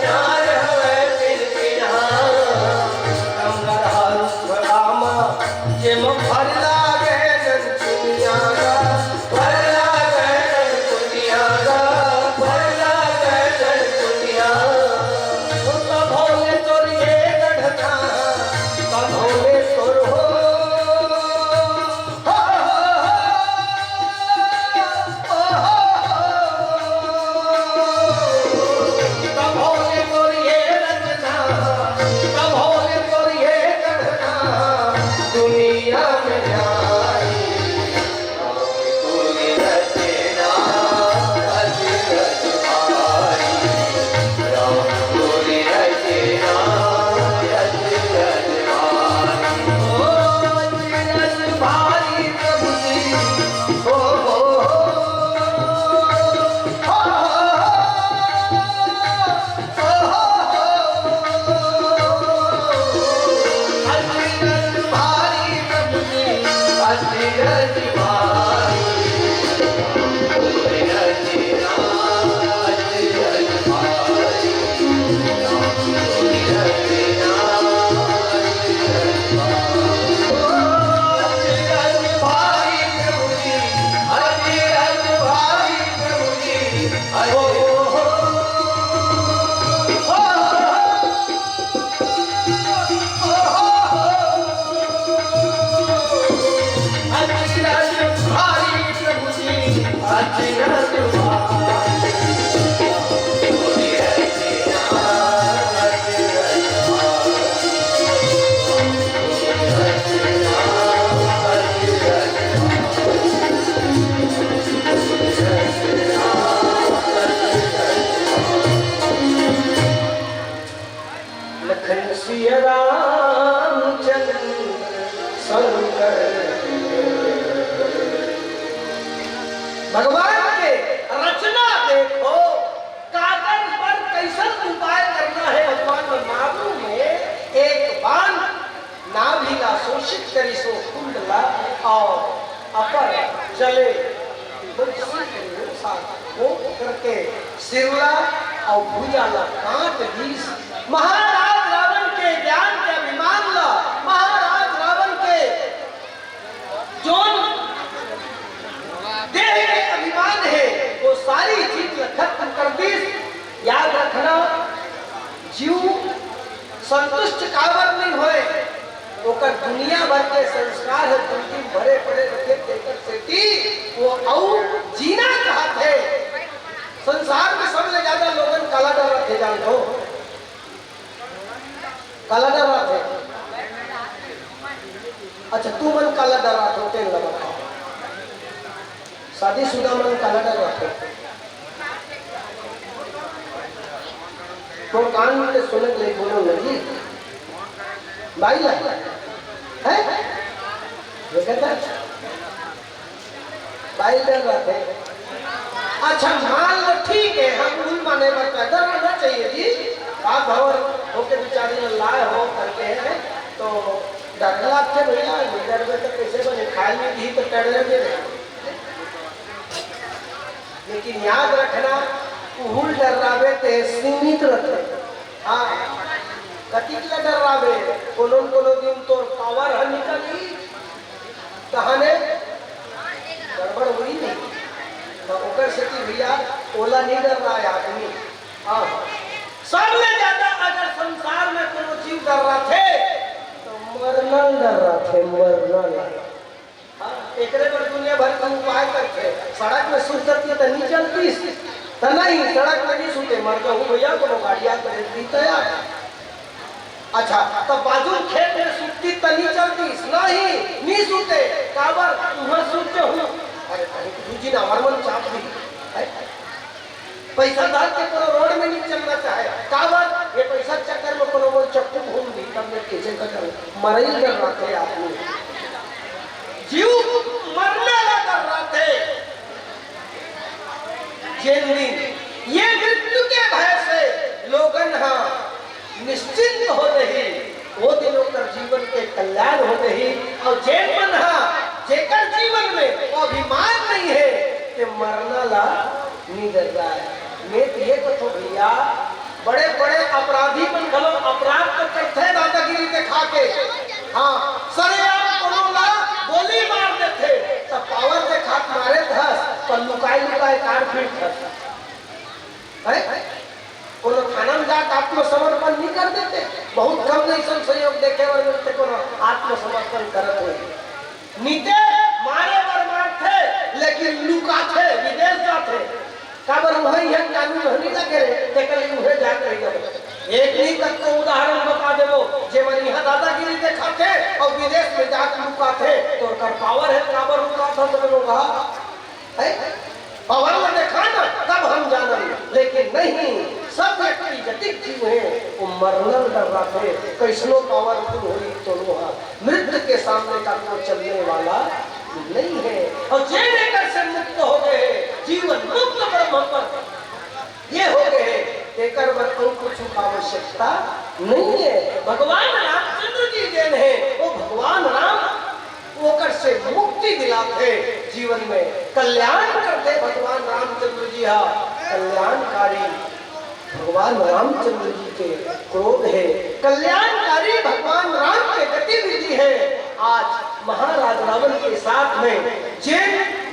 नार हवय पिनपिनहा। कंगरहा रुख आमा, जेमा फर लागे ननचुनिया गा, फर लखन सिया राम चंद्र शंकर। भगवान के रचना देखो, कागज पर कैसन उपाय करना है, भगवान में मालूम है। एक बाण नाभि ला शोषित करिस ओ कुंड ला, और अपर जले तुलसी के अनुसार वो करके सिरला और भुजा ला काट दीस। महाराज रावण के ज्ञान के अभिमान ला, महाराज रावण के जोन देह के अभिमान है, वो सारी चीज ला खत्म कर दीस। याद रखना, जीव संतुष्ट काबर नहीं होए, ओकर दुनिया भर के संस्कार ह जिंदगी भरे पड़े रथे, तेकर सेती वो अउ जीना चाहत हे। संसार में सबले ज्यादा लोगन काला डराथे, जान लो, काला डराथे। अच्छा, तुमन काला डराथो, तेन ला बताओ। शादीशुदा मन काला डराथे? तो कान में सुनत ले बोलो लगी। बाई ला। है? ये कहता है? बाई डराथे। अच्छा, मान लो, ठीक है, हम भूल माने बर पैदा रहना चाहिए जी। आप भवर होके बेचारी ला लाए हो करके है, तो डर लगथे भैया, नहीं डरबे तो कैसे बने? खाए नहीं दी तो डर लगे। लेकिन याद रखना, उहुल डर्राबे ते सीमित रथे। हाँ, कतिक ला डर्राबे, कोनो न कोनो दिन तोर पावर ह निकलही, तहने गड़बड़ होही नहीं। त ओकर सेती भैया, ओला नहीं डर्राय आदमी। हाँ, सबले ज्यादा अगर संसार में कोनो जीव डर्राथे, तो मरना ल डर्राथे, मरना ल। हाँ, एकरे बर दुनिया भर के उपाय करथे। सड़क में सुतती त नहीं चलतीस, त नहीं, सड़क में नहीं सुते, मर जाहूँ भैया, कोनो गाड़िया के रेत दी त यार। अच्छा, त बाजू खेत में सुतती त नहीं चलतीस, नहीं, नहीं सुते, काबर, तुहर सुत जाहूँ। अरे, कहीं दूजी ना, हर मन चाप दी। है? पैसा धर के कोनो रोड में नहीं चलना चाहे। काबर? ये पैसा चक्कर में कोनो मोर चक्कू घूम दी, तब मैं कैसे कर जाऊँ? मरई कर रखे आदमी। जीव मरने ला कर रखे। जेन दिन ये मृत्यु के भय से लोगन हा निश्चिंत हो रही, वो दिन ओकर जीवन के कल्याण हो रही। और जेन मन हा, जेकर जीवन में वो अभिमान नहीं है, ते मरना ला निदर जाए। मैं तो ये कथो भैया, बड़े-बड़े अपराधी मन घलो अपराध तो करथे दादागिरी दिखा के। हाँ, सरेआम कोनो ला गोली मार देथे, त पावर दिखा के मारे थस, पर लुकाए लुकाए काट पीट थस। हैं? कोनो थाना में जाके आत्मसमर्पण नहीं कर देते? बहुत कम अइसन संयोग देखे बर मिलथे कोनो आत्मसमर्पण करत होही। निते मारे बर मारथे, लेकिन लुकाथे, विदेश जाथे। काबर उहाँ इहाँ कानून ह नहीं लगे रे, तेकर ले उहे जात रही गए। एक नहीं तक तो उदाहरण बता देबो, जे मन इहाँ दादागिरी दिखाथे और विदेश में जाके लुकाथे, तो ओकर पावर है, काबर लुकाथा तो लोग हा? है? पावर में देखा ना, तब हम जानन, लेकिन नहीं, सब व्यक्ति जतिक जीव है, वो मरना डर रहा थे, कैसनो पावरफुल होई तो लोहा। मृत्यु के सामने का कोई चलने वाला नहीं है। और जे एकर से मुक्त हो गए, जीवन मुक्त ब्रह्म पर ये हो गए, एकर बर अउ कुछ आवश्यकता नहीं है। भगवान रामचंद्र जी जेन है, वो भगवान राम ओकर से मुक्ति दिलाथे, जीवन में कल्याण करथे भगवान रामचंद्र जी हा। कल्याणकारी भगवान रामचंद्र जी के क्रोध हे, कल्याणकारी भगवान राम के गतिविधि हे। आज महाराज रावण के साथ में जेन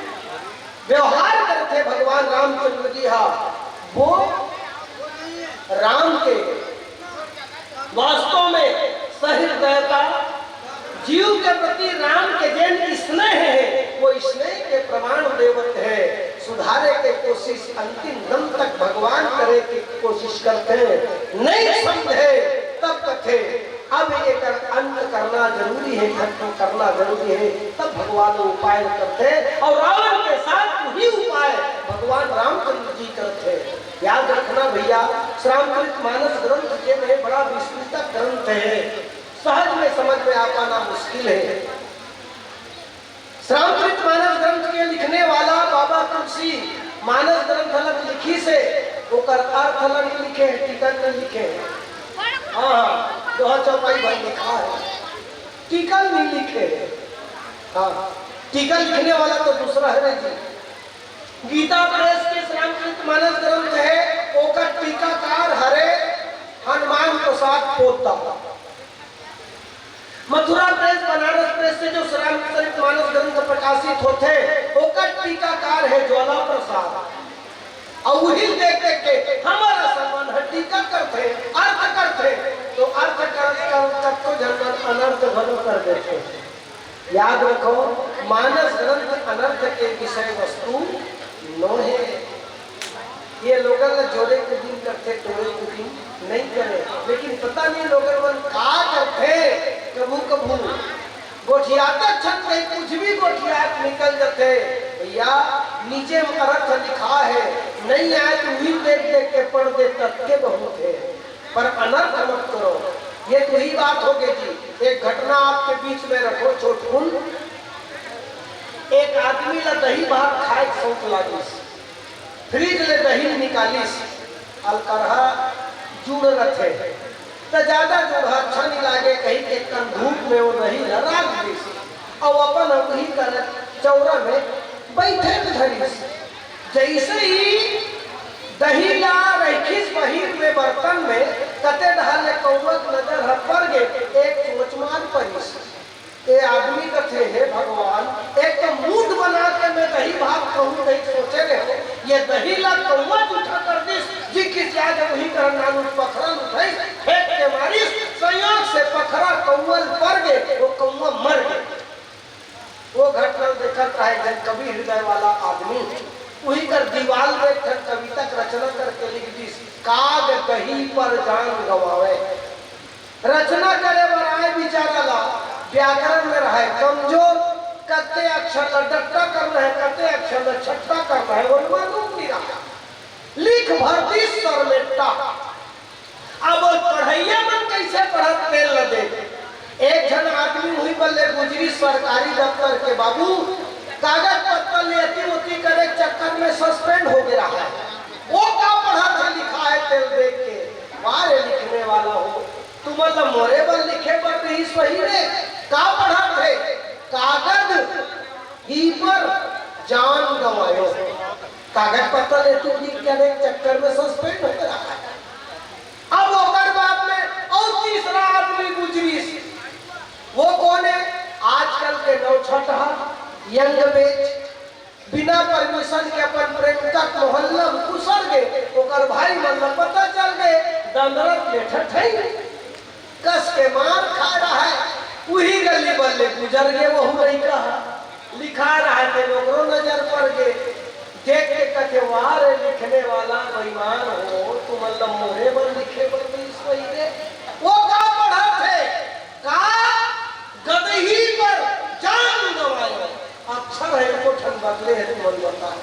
व्यवहार करथे भगवान रामचंद्र जी हा, वो राम के वास्तव में सहृदयता, जीव के प्रति राम के जेन स्नेह हे, वो स्नेह के प्रमाण देवत हे। सुधारे के कोशिश अंतिम दम तक भगवान करे के कोशिश करथे, नहीं समझे तब कथे, अब एकर अंत करना जरूरी हे, खत्म करना जरूरी हे। तब भगवान उपाय करथे अउ रावण के साथ वही उपाय भगवान रामचंद्र जी करथे। याद रखना भैया, श्री रामचरित मानस ग्रंथ जेन हे बड़ा विस्तृत ग्रंथ हे, सहज में समझ में आ पाना मुश्किल हे। श्री रामचरित मानस ग्रंथ के लिखने वाला बाबा तुलसी मानस ग्रंथ ला लिखिस हे, ओकर अर्थ ला नइ लिखे हे, टीका नइ लिखे हे। हाँ, हाँ, दोहा चौपाई भर लिखा हे, टीका नइ लिखे हे। हाँ, टीका लिखने वाला तो दूसरा हरे जी। गीता प्रेस के श्री रामचरित मानस ग्रंथ हे, ओकर टीकाकार हरे हनुमान प्रसाद पोद्दार। मथुरा प्रेस, बनारस प्रेस से जो श्री रामचरित मानस ग्रंथ प्रकाशित होथे, ओकर टीकाकार हे ज्वाला प्रसाद। अउ उही देख देख के हमर असन मन ह टीका करथे, अर्थ करथे, तो अर्थ कर, कर, कतको झन मन अनर्थ घलो कर देथे। याद रखो, मानस ग्रंथ अनर्थ के विषय वस्तु नोहे। ये लोगन ला जोरे के दिन करथे, टोरे के दिन नइ करे। लेकिन पता नहीं लोगन मन का करथे, कभू कभू गोठियात छन कहीं कुछ भी गोठियात निकल जथे। भैया, नीचे में अर्थ लिखा हे, नइ आय तो उही देख देख के पढ़ दे, ततके बहुत हे। पर अनर्थ मत करो। ये तो ही बात हो गई जी। एक घटना आपके बीच में रखो छोटकुन। एक आदमी ला दही भात खाए के शौक लागिस, फ्रिज ले दही निकालिस, अलकरहा जुड़ रथे, त ज्यादा जुड़हा अच्छा नहीं लागे, कहीं के कन धूप में वो दही ला राख दिस, अउ अपन उही कर चौरा में बैठे के धरिस। जैसे ही दही ला रखिस बहिर में बर्तन में, कते डहर ले कौआ के नजर ह पड़ गे, एक चोंच मार परिस। ए आदमी कथे, "हे भगवान, एक तो मूड बना के मैं दही भात खाहूं, कहीं सोचे रहे हो, ये दही ला कौआ जूठा कर दिस, जी किस याद वही कर नानू पखरा उठाई, फेंक के मारिस, संयोग से पखरा कौआ ल पड़ गे, वो कौआ मर गे।" वो घटना देखत रहे एक झन कवि हृदय वाला आदमी, उही कर दीवाल में एक ठन कविता के रचना करके लिख दिस, "काग दही पर जान गंवावे।" रचना करे बर आय बिचारा ला, व्याकरण में रहे कमजोर, कते अक्षर ला डट्टा करना हे, कते अक्षर ला छट्टा करना हे, वो मालूम नहीं रहा। लिख भर दिस सरमेट्टा। अब पढ़इया मन कइसे पढ़त तेल ल दे। एक झन आदमी उही बल्ले गुजरी सरकारी दफ्तर के, बाबू, कागज पत्तर ले एती ओती करे के चक्कर में सस्पेंड हो गे हे। वो का पढ़त हे, लिखा हे तेल देख के। वाह रे लिखने वाला हो, तुमन ल मोरे बर लिखे बर रहिस होही रे। का पढ़त हे? कागद ही पर जान गंवायो। कागज पत्तर ले तू लिख के अनेक चक्कर में सस्पेंड हो रहा है। अब ओकर बाद में अउ तीसरा आदमी गुजरिस। वो कौन है? आजकल के नौछटहा, यंग बेच, बिना परमिशन के अपन प्रेमिका के मोहल्ला में घुसर गे, ओकर भाई मन ल पता चल गे, दंदरत ले ठठई। कस के मार खा रहा है, उही गली बल्ले गुजर गे, वहू लइका ह। लिखा रहा है, तेन ओकरो नजर पड़ गे। देख के कथे, "वाह रे लिखने वाला बेईमान हो, तुमन ल मोरे बर लिखे बर दिस होही रे।" वो का पढ़त हे? का गदही पर जान गंवायो। अक्षर हे, एको ठन बदले हे, तुमन बता।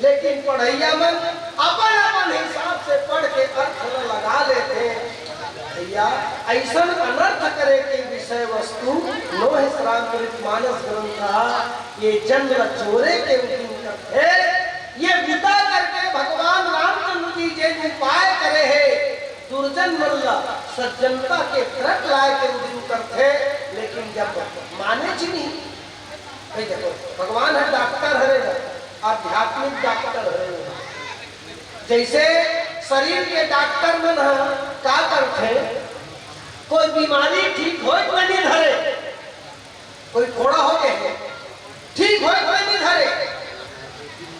लेकिन पढ़इया मन अपन-अपन हिसाब से पढ़ के अर्थ ल लगा लेथे। भैया, अइसन अनर्थ करे के विषय वस्तु नोहे श्री रामचरित मानस ग्रंथ ह। ये जन ल जोरे के उदिम करथे, ये बुता करके भगवान रामचंद्र जी जेन उपाय करे हे, दुर्जन मन ला सज्जनता के व्रत लाए के उदिम करथे, लेकिन जब माने च नहीं। भाई देखो, भगवान ह डॉक्टर हरे ना, आध्यात्मिक डॉक्टर हरे ना। जैसे शरीर के डॉक्टर मन ह का करथे, कोई बीमारी ठीक होए के नहीं धरे, कोई फोड़ा हो गए हे, ठीक होए के नहीं धरे,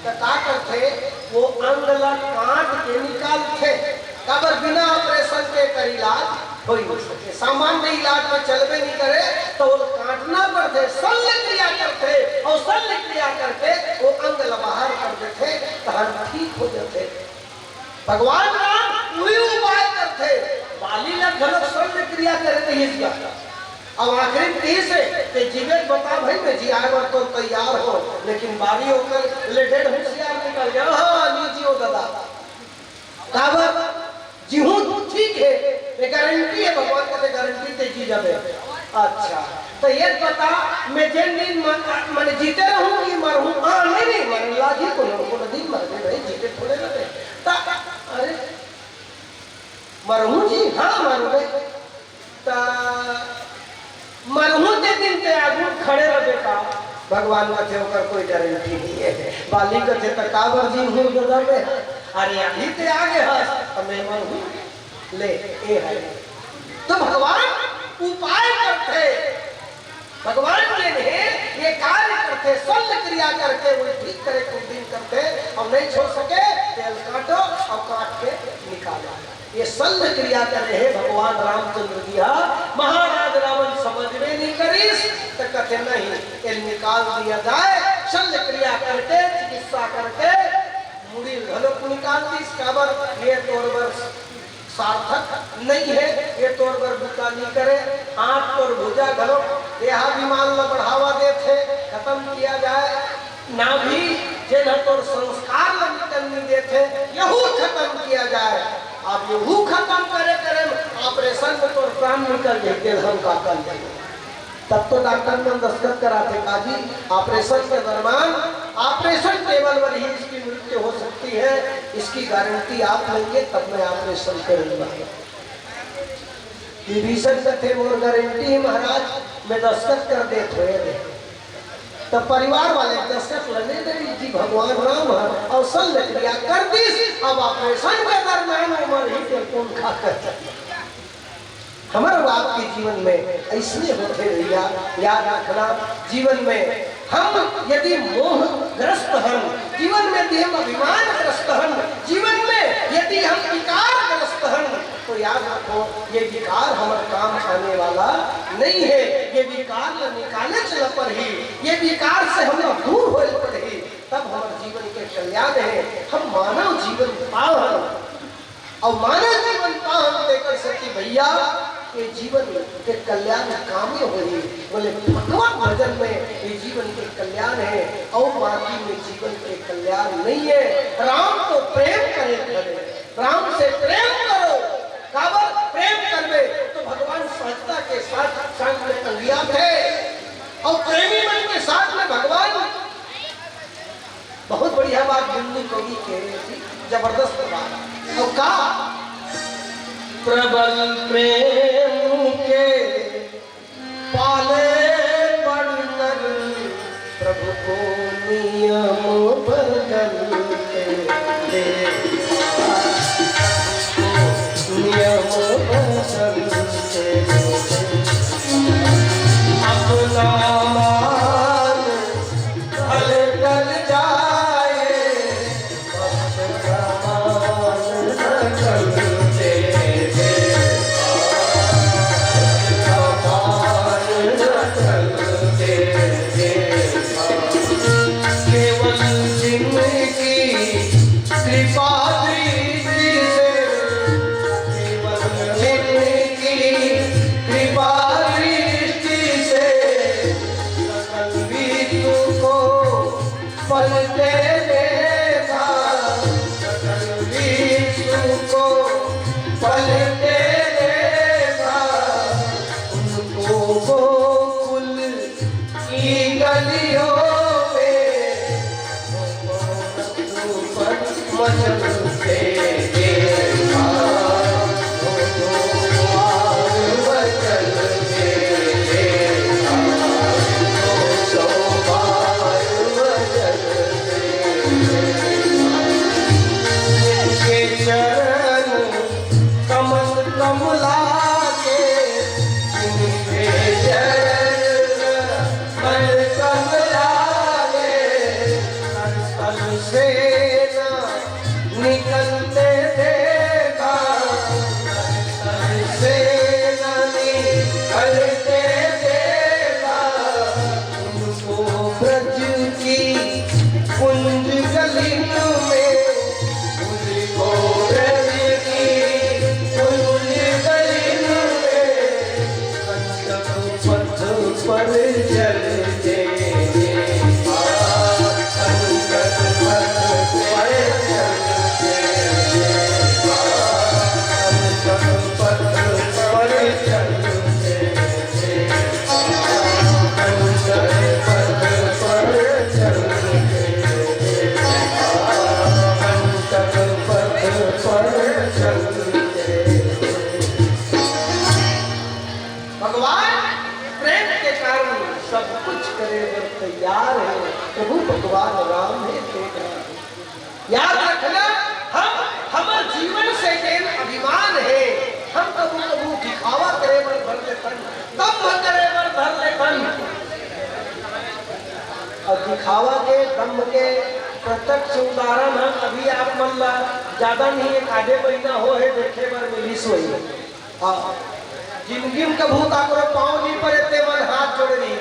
त का करथे? वो अंग ला काट के निकालथे। काबर? बिना ऑपरेशन के एकर इलाज हो ही नहीं सके, सामान्य इलाज में चलबे नहीं करे, तो वो काटना पड़थे, शल्य क्रिया करथे, और शल्य क्रिया करके वो अंग ला बाहर कर देथे, तहन ठीक हो जाथे। भगवान राम उही उपाय करथे। बाली ला घलो शल्य क्रिया करे रहिस गा। अब आखिरी में कहिस हे, "ते जीबे त बता भाई, मैं जियाए बर तो तैयार हो।" लेकिन बाली ओकर ले डेढ़ होशियार निकल गया। "हाँ, नी जियो दादा।" काबर? जीहूं ठीक हे, ये गारंटी हे, भगवान कथे गारंटी, ते जी जाबे। अच्छा, त ये बता, मैं जेन दिन म-, मने जीते रहूं कि मरहूं? हाँ, नहीं, नहीं, मरे लागी, कोनो, कोनो दिन मरबे भाई, जीते थोड़े रहे। त, अरे, मरहूं जी, हाँ, मरबे। त मरहूं ते दिन ते आगू खड़े रहे का? भगवान कथे, "ओकर कोई गारंटी नहीं हे।" बाली कथे, "त काबर जीहूं दादा मैं? अरे, अभी ते आगे हस, त मैं मरहूं।" ले, ए हे। त भगवान उपाय करथे, भगवान जेन हे, ये कार्य करथे, शल्य क्रिया करके वो ठीक करे के उदिम करथे, अउ नहीं छोड़ सके, तेल काटो अउ काट के निकालो। ये शल्य क्रिया करे हे भगवान रामचंद्र जी हा। महाराज रावण समझबे नहीं करिस, त कथे, "नहीं, ये निकाल दिया जाए।" शल्य क्रिया करके, चिकित्सा करके मुड़ी घलोक निकाल दिस। काबर? ये तोर बर सार्थक नहीं हे, ये तोर बर बुता नहीं करे। हाथ तोर भुजा घलोक, ये हा विमान ला बढ़ावा देथे, खत्म किया जाए। नाभि, जेन ह तोर संस्कार ल निकलने देथे, यहू खत्म किया जाए। अब यहू खत्म करे करे म ऑपरेशन में तोर प्राण निकल जाए, तेल हम का कर लेंगे? तब तो डॉक्टर मन दस्तखत कराथे, "काजी, ऑपरेशन के दरमियान ऑपरेशन टेबल पर ही इसकी मृत्यु हो सकती है, इसकी गारंटी आप लेंगे तब मैं ऑपरेशन करूंगा।" विभीषण कथे, "मोर गारंटी हे महाराज, मैं दस्तखत कर देत हों।" त परिवार वाले दस्तखत लने नहीं जी, भगवान राम ह अउ शल्य क्रिया कर दिस। अब ऑपरेशन के दरमियान उमर ही के कौन खा कर। हमर बाप के जीवन में ऐसने होथे भैया, याद रखना। जीवन में हम यदि मोहग्रस्त हन, जीवन में यदि हम अभिमानग्रस्त हन, जीवन में यदि हम विकारग्रस्त हन, तो याद रखो, ये विकार हमर काम आने वाला नहीं हे। ये विकार ल निकाले चला पड़ही, ये विकार से हम दूर होए पड़ही, तब हमर जीवन के कल्याण हे। हम मानव जीवन पाहन, अउ मानव जीवन पाहन, तेकर सेती भैया, ये जीवन के कल्याण कामे होही। बोले, भगवत भजन में ये जीवन के कल्याण हे, अउ बाकी में जीवन के कल्याण नहीं हे। राम तो प्रेम करे खड़े, राम से प्रेम करो। काबर प्रेम करबे तो भगवान सहजता के साथ संग में अंगियाथे, अउ प्रेमी मन के साथ में भगवान। बहुत बढ़िया बात बिंदु कवि के, जबरदस्त बात। अउ का? प्रबल प्रेम के पाले पड़कर प्रभु को नियम बदलते देखा, नियम बदलते देखा। अपना मान भले टल जाए, केवल जिनकी कृपा दृष्टि से, केवल जिनकी कृपा दृष्टि से, सकल विश्व को पलटे देखा, सकल विश्व को पलटे देखा, उनको गोकुल की गलियों में मचलते देखा। ब्रज की कुंज गलिन में, कुंज गोरज की कुंज गलिन में, संकट पथ पर चलते, संकट पथ पर चलते, संकट पथ पर चलते। भगवान प्रेम के कारण सब कुछ करे बर तैयार हे। प्रभु भगवान राम हे तेरा। याद रखना, हम, हमर जीवन से जेन अभिमान हे, हम कभू कभू दिखावा करे बर धर लेथन, दम्भ करे बर धर लेथन। अउ दिखावा के, दम्भ के प्रत्यक्ष उदाहरण हम अभी आप मन ला ज्यादा नहीं, एक आधे महीना हो हे देखे बर मिलिस होही। हाँ, जिनगी में कभू काकरो पाँव नहीं परे, ते मन हाथ जोड़े नहीं।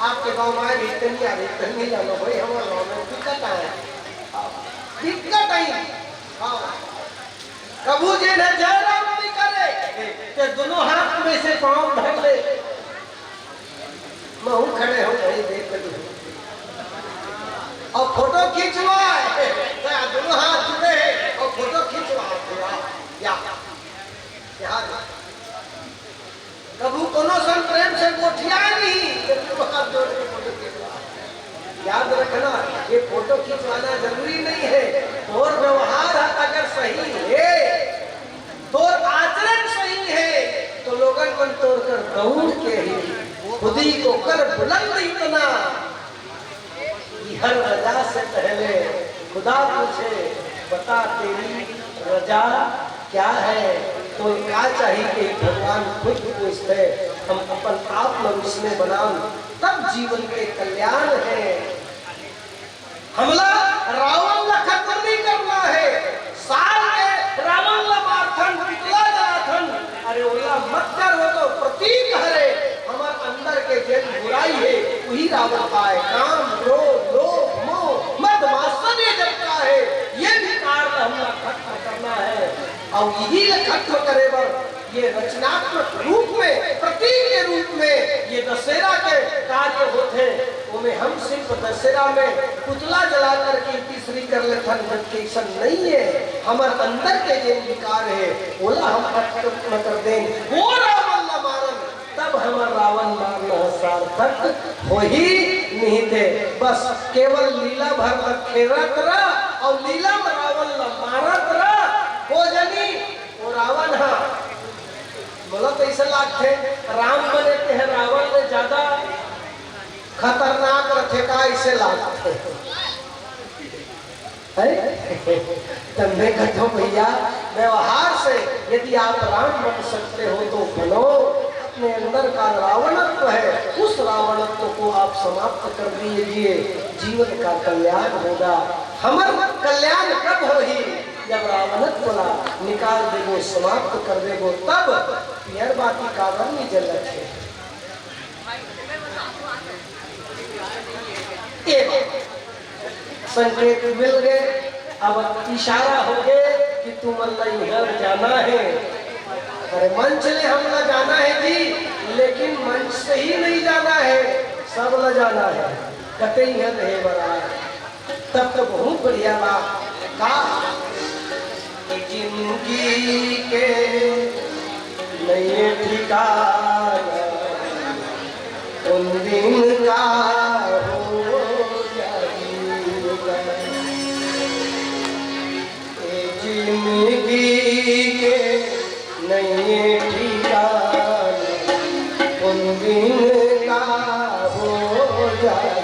आपके गाँव में आए, इतनी आ रही, इतनी जानो भाई, हमारे गाँव में दिक्कत आए। हाँ, दिक्कत आई। हाँ, कभू जे न जय राम नहीं करे, ते दोनों हाथ में से पाँव धर ले। महू खड़े हो गए, देख लो। और फोटो खिंचवाए, तो दोनों हाथ जुड़े हैं और फोटो खिंचवा पूरा। या, या। कभू कोनो संग प्रेम से गोठियाए नहीं, तो दोनों हाथ जोड़ के फोटो खिंचवा। याद रखना, ये फोटो खिंचवाना जरूरी नहीं है। और व्यवहार अगर सही है, तोर आचरण सही है, तो लोगन मन तोर कर दौड़ के ही खुदी को कर बुलंद इतना कि हर रजा से पहले खुदा पूछे, "बता तेरी रजा क्या है?" तो का चाहिए कि भगवान खुद पूछते, हम अपन आप ल उसने बनान, तब जीवन के कल्याण है। हमला रावण ला खत्म नहीं करना है। साल के रावण ला मारथन, पुतला जलाथन, अरे ओला मत कर, वो तो प्रतीक हरे। हमर अंदर के जेन बुराई है, वही रावण का है। काम, क्रोध, लोभ, मोह, मद, मात्सर्य जब का है, ये विकार ला हमला खत्म करना है। और यही ला खत्म करे बर ये रचनात्मक रूप में, प्रतीक के रूप में ये दशहरा के कार्य होथे, ओमे हम सिर्फ दशहरा में पुतला जला करके तीसरी कर लेथन, जबकि ऐसा नहीं है। हमर अंदर के जेन विकार है, ओला हम खत्म कर देन, वो रावण ला मारन, तब हमर रावण मारना सार्थक होही नहीं थे। बस केवल लीला भर तक खेलत रह और लीला में रावण ला मारत रह, हो जनी वो रावण हा, मोला तो ऐसे लागथे, राम बने ते ह रावण ले ज्यादा खतरनाक रथे का, ऐसे लागथे। है? तब मैं कहता हूँ, भैया, व्यवहार से यदि आप राम बन सकते हो तो बनो। अपने अंदर का रावणत्व है, उस रावणत्व को आप समाप्त कर दीजिए, जीवन का कल्याण होगा। हमर कल्याण कब होही? जब रावणत्व ला निकाल देबो, समाप्त कर देबो, तब पियर बाती काबर नहीं जलत है। ए संकेत मिल गए, अब इशारा हो गए कि तुमन ला इधर जाना है। अरे मंच ले हमला जाना है जी, लेकिन मंच से ही नहीं जाना है, सब ला जाना है। कते इधर रहे बराबर। तब तो बहुत बढ़िया बात का। जिंदगी के नए ठिकाना उन दिन का हो जाएगा। ए जिंदगी के नए ठिकाना उन दिन का हो जाएगा।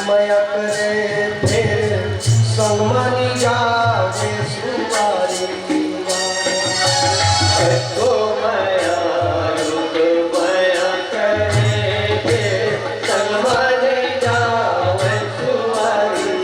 मया करे फेर संग मानी जावे सुवारी। तो मया रूप मया करे फेर संग मानी जावे सुवारी।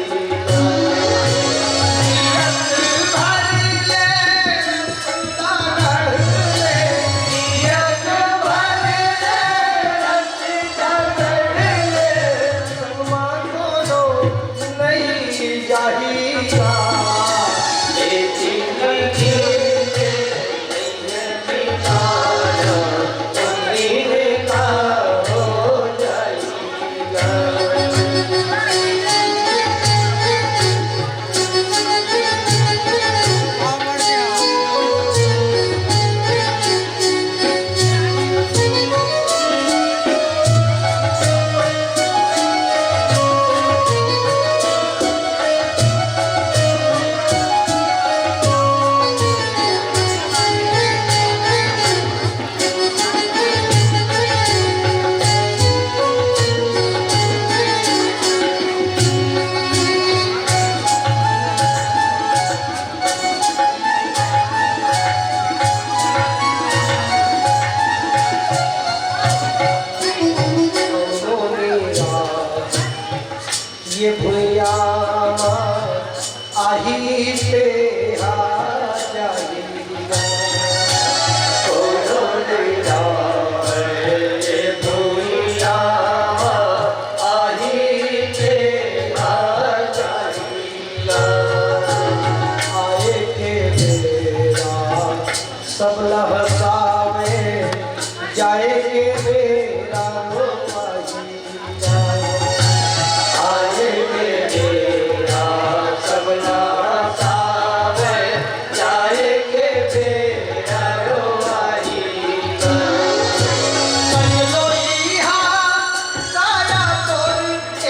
ये भुइया मा आही ते हा जाही। कोनो ले जावे ये भुइया मा आही ते हा जाही। आए के बेरा सब ला हँसावे, जाए के बेरा रोवाही। आए के बेरा सब ला हँसावे, जाए के बेरा रोवाही। कन लोइहा काया तोर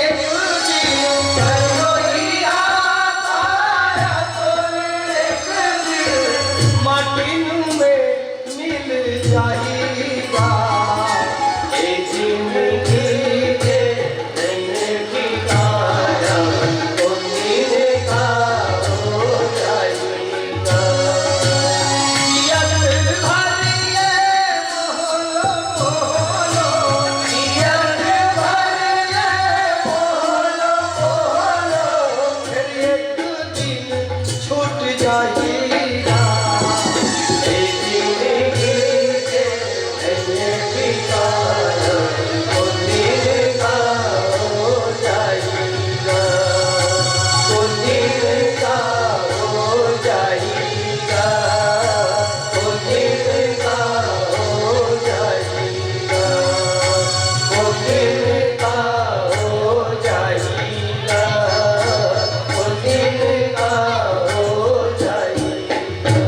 एक दिन, कन लोइहा काया तोर एक दिन, माटी में मिल जाही गा। ए जिंदगी के नैने ठिकाना, ओ दिन का हो जाही गा। जियत भर ये मोहलो, मोहलो, जियत भर ये मोहलो, मोहलो, फिर एक दिन छूट जाही गा। ए जिंदगी के नैने ठिकाना, ओ दिन का हो जाही गा। ओ दिन का हो जाही गा। ओ दिन का हो जाही गा। ओ दिन का हो जाही गा। ओ दिन का हो जाही गा।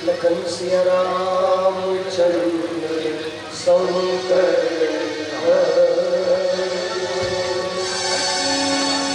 लखन सिया राम चंद्र शंकर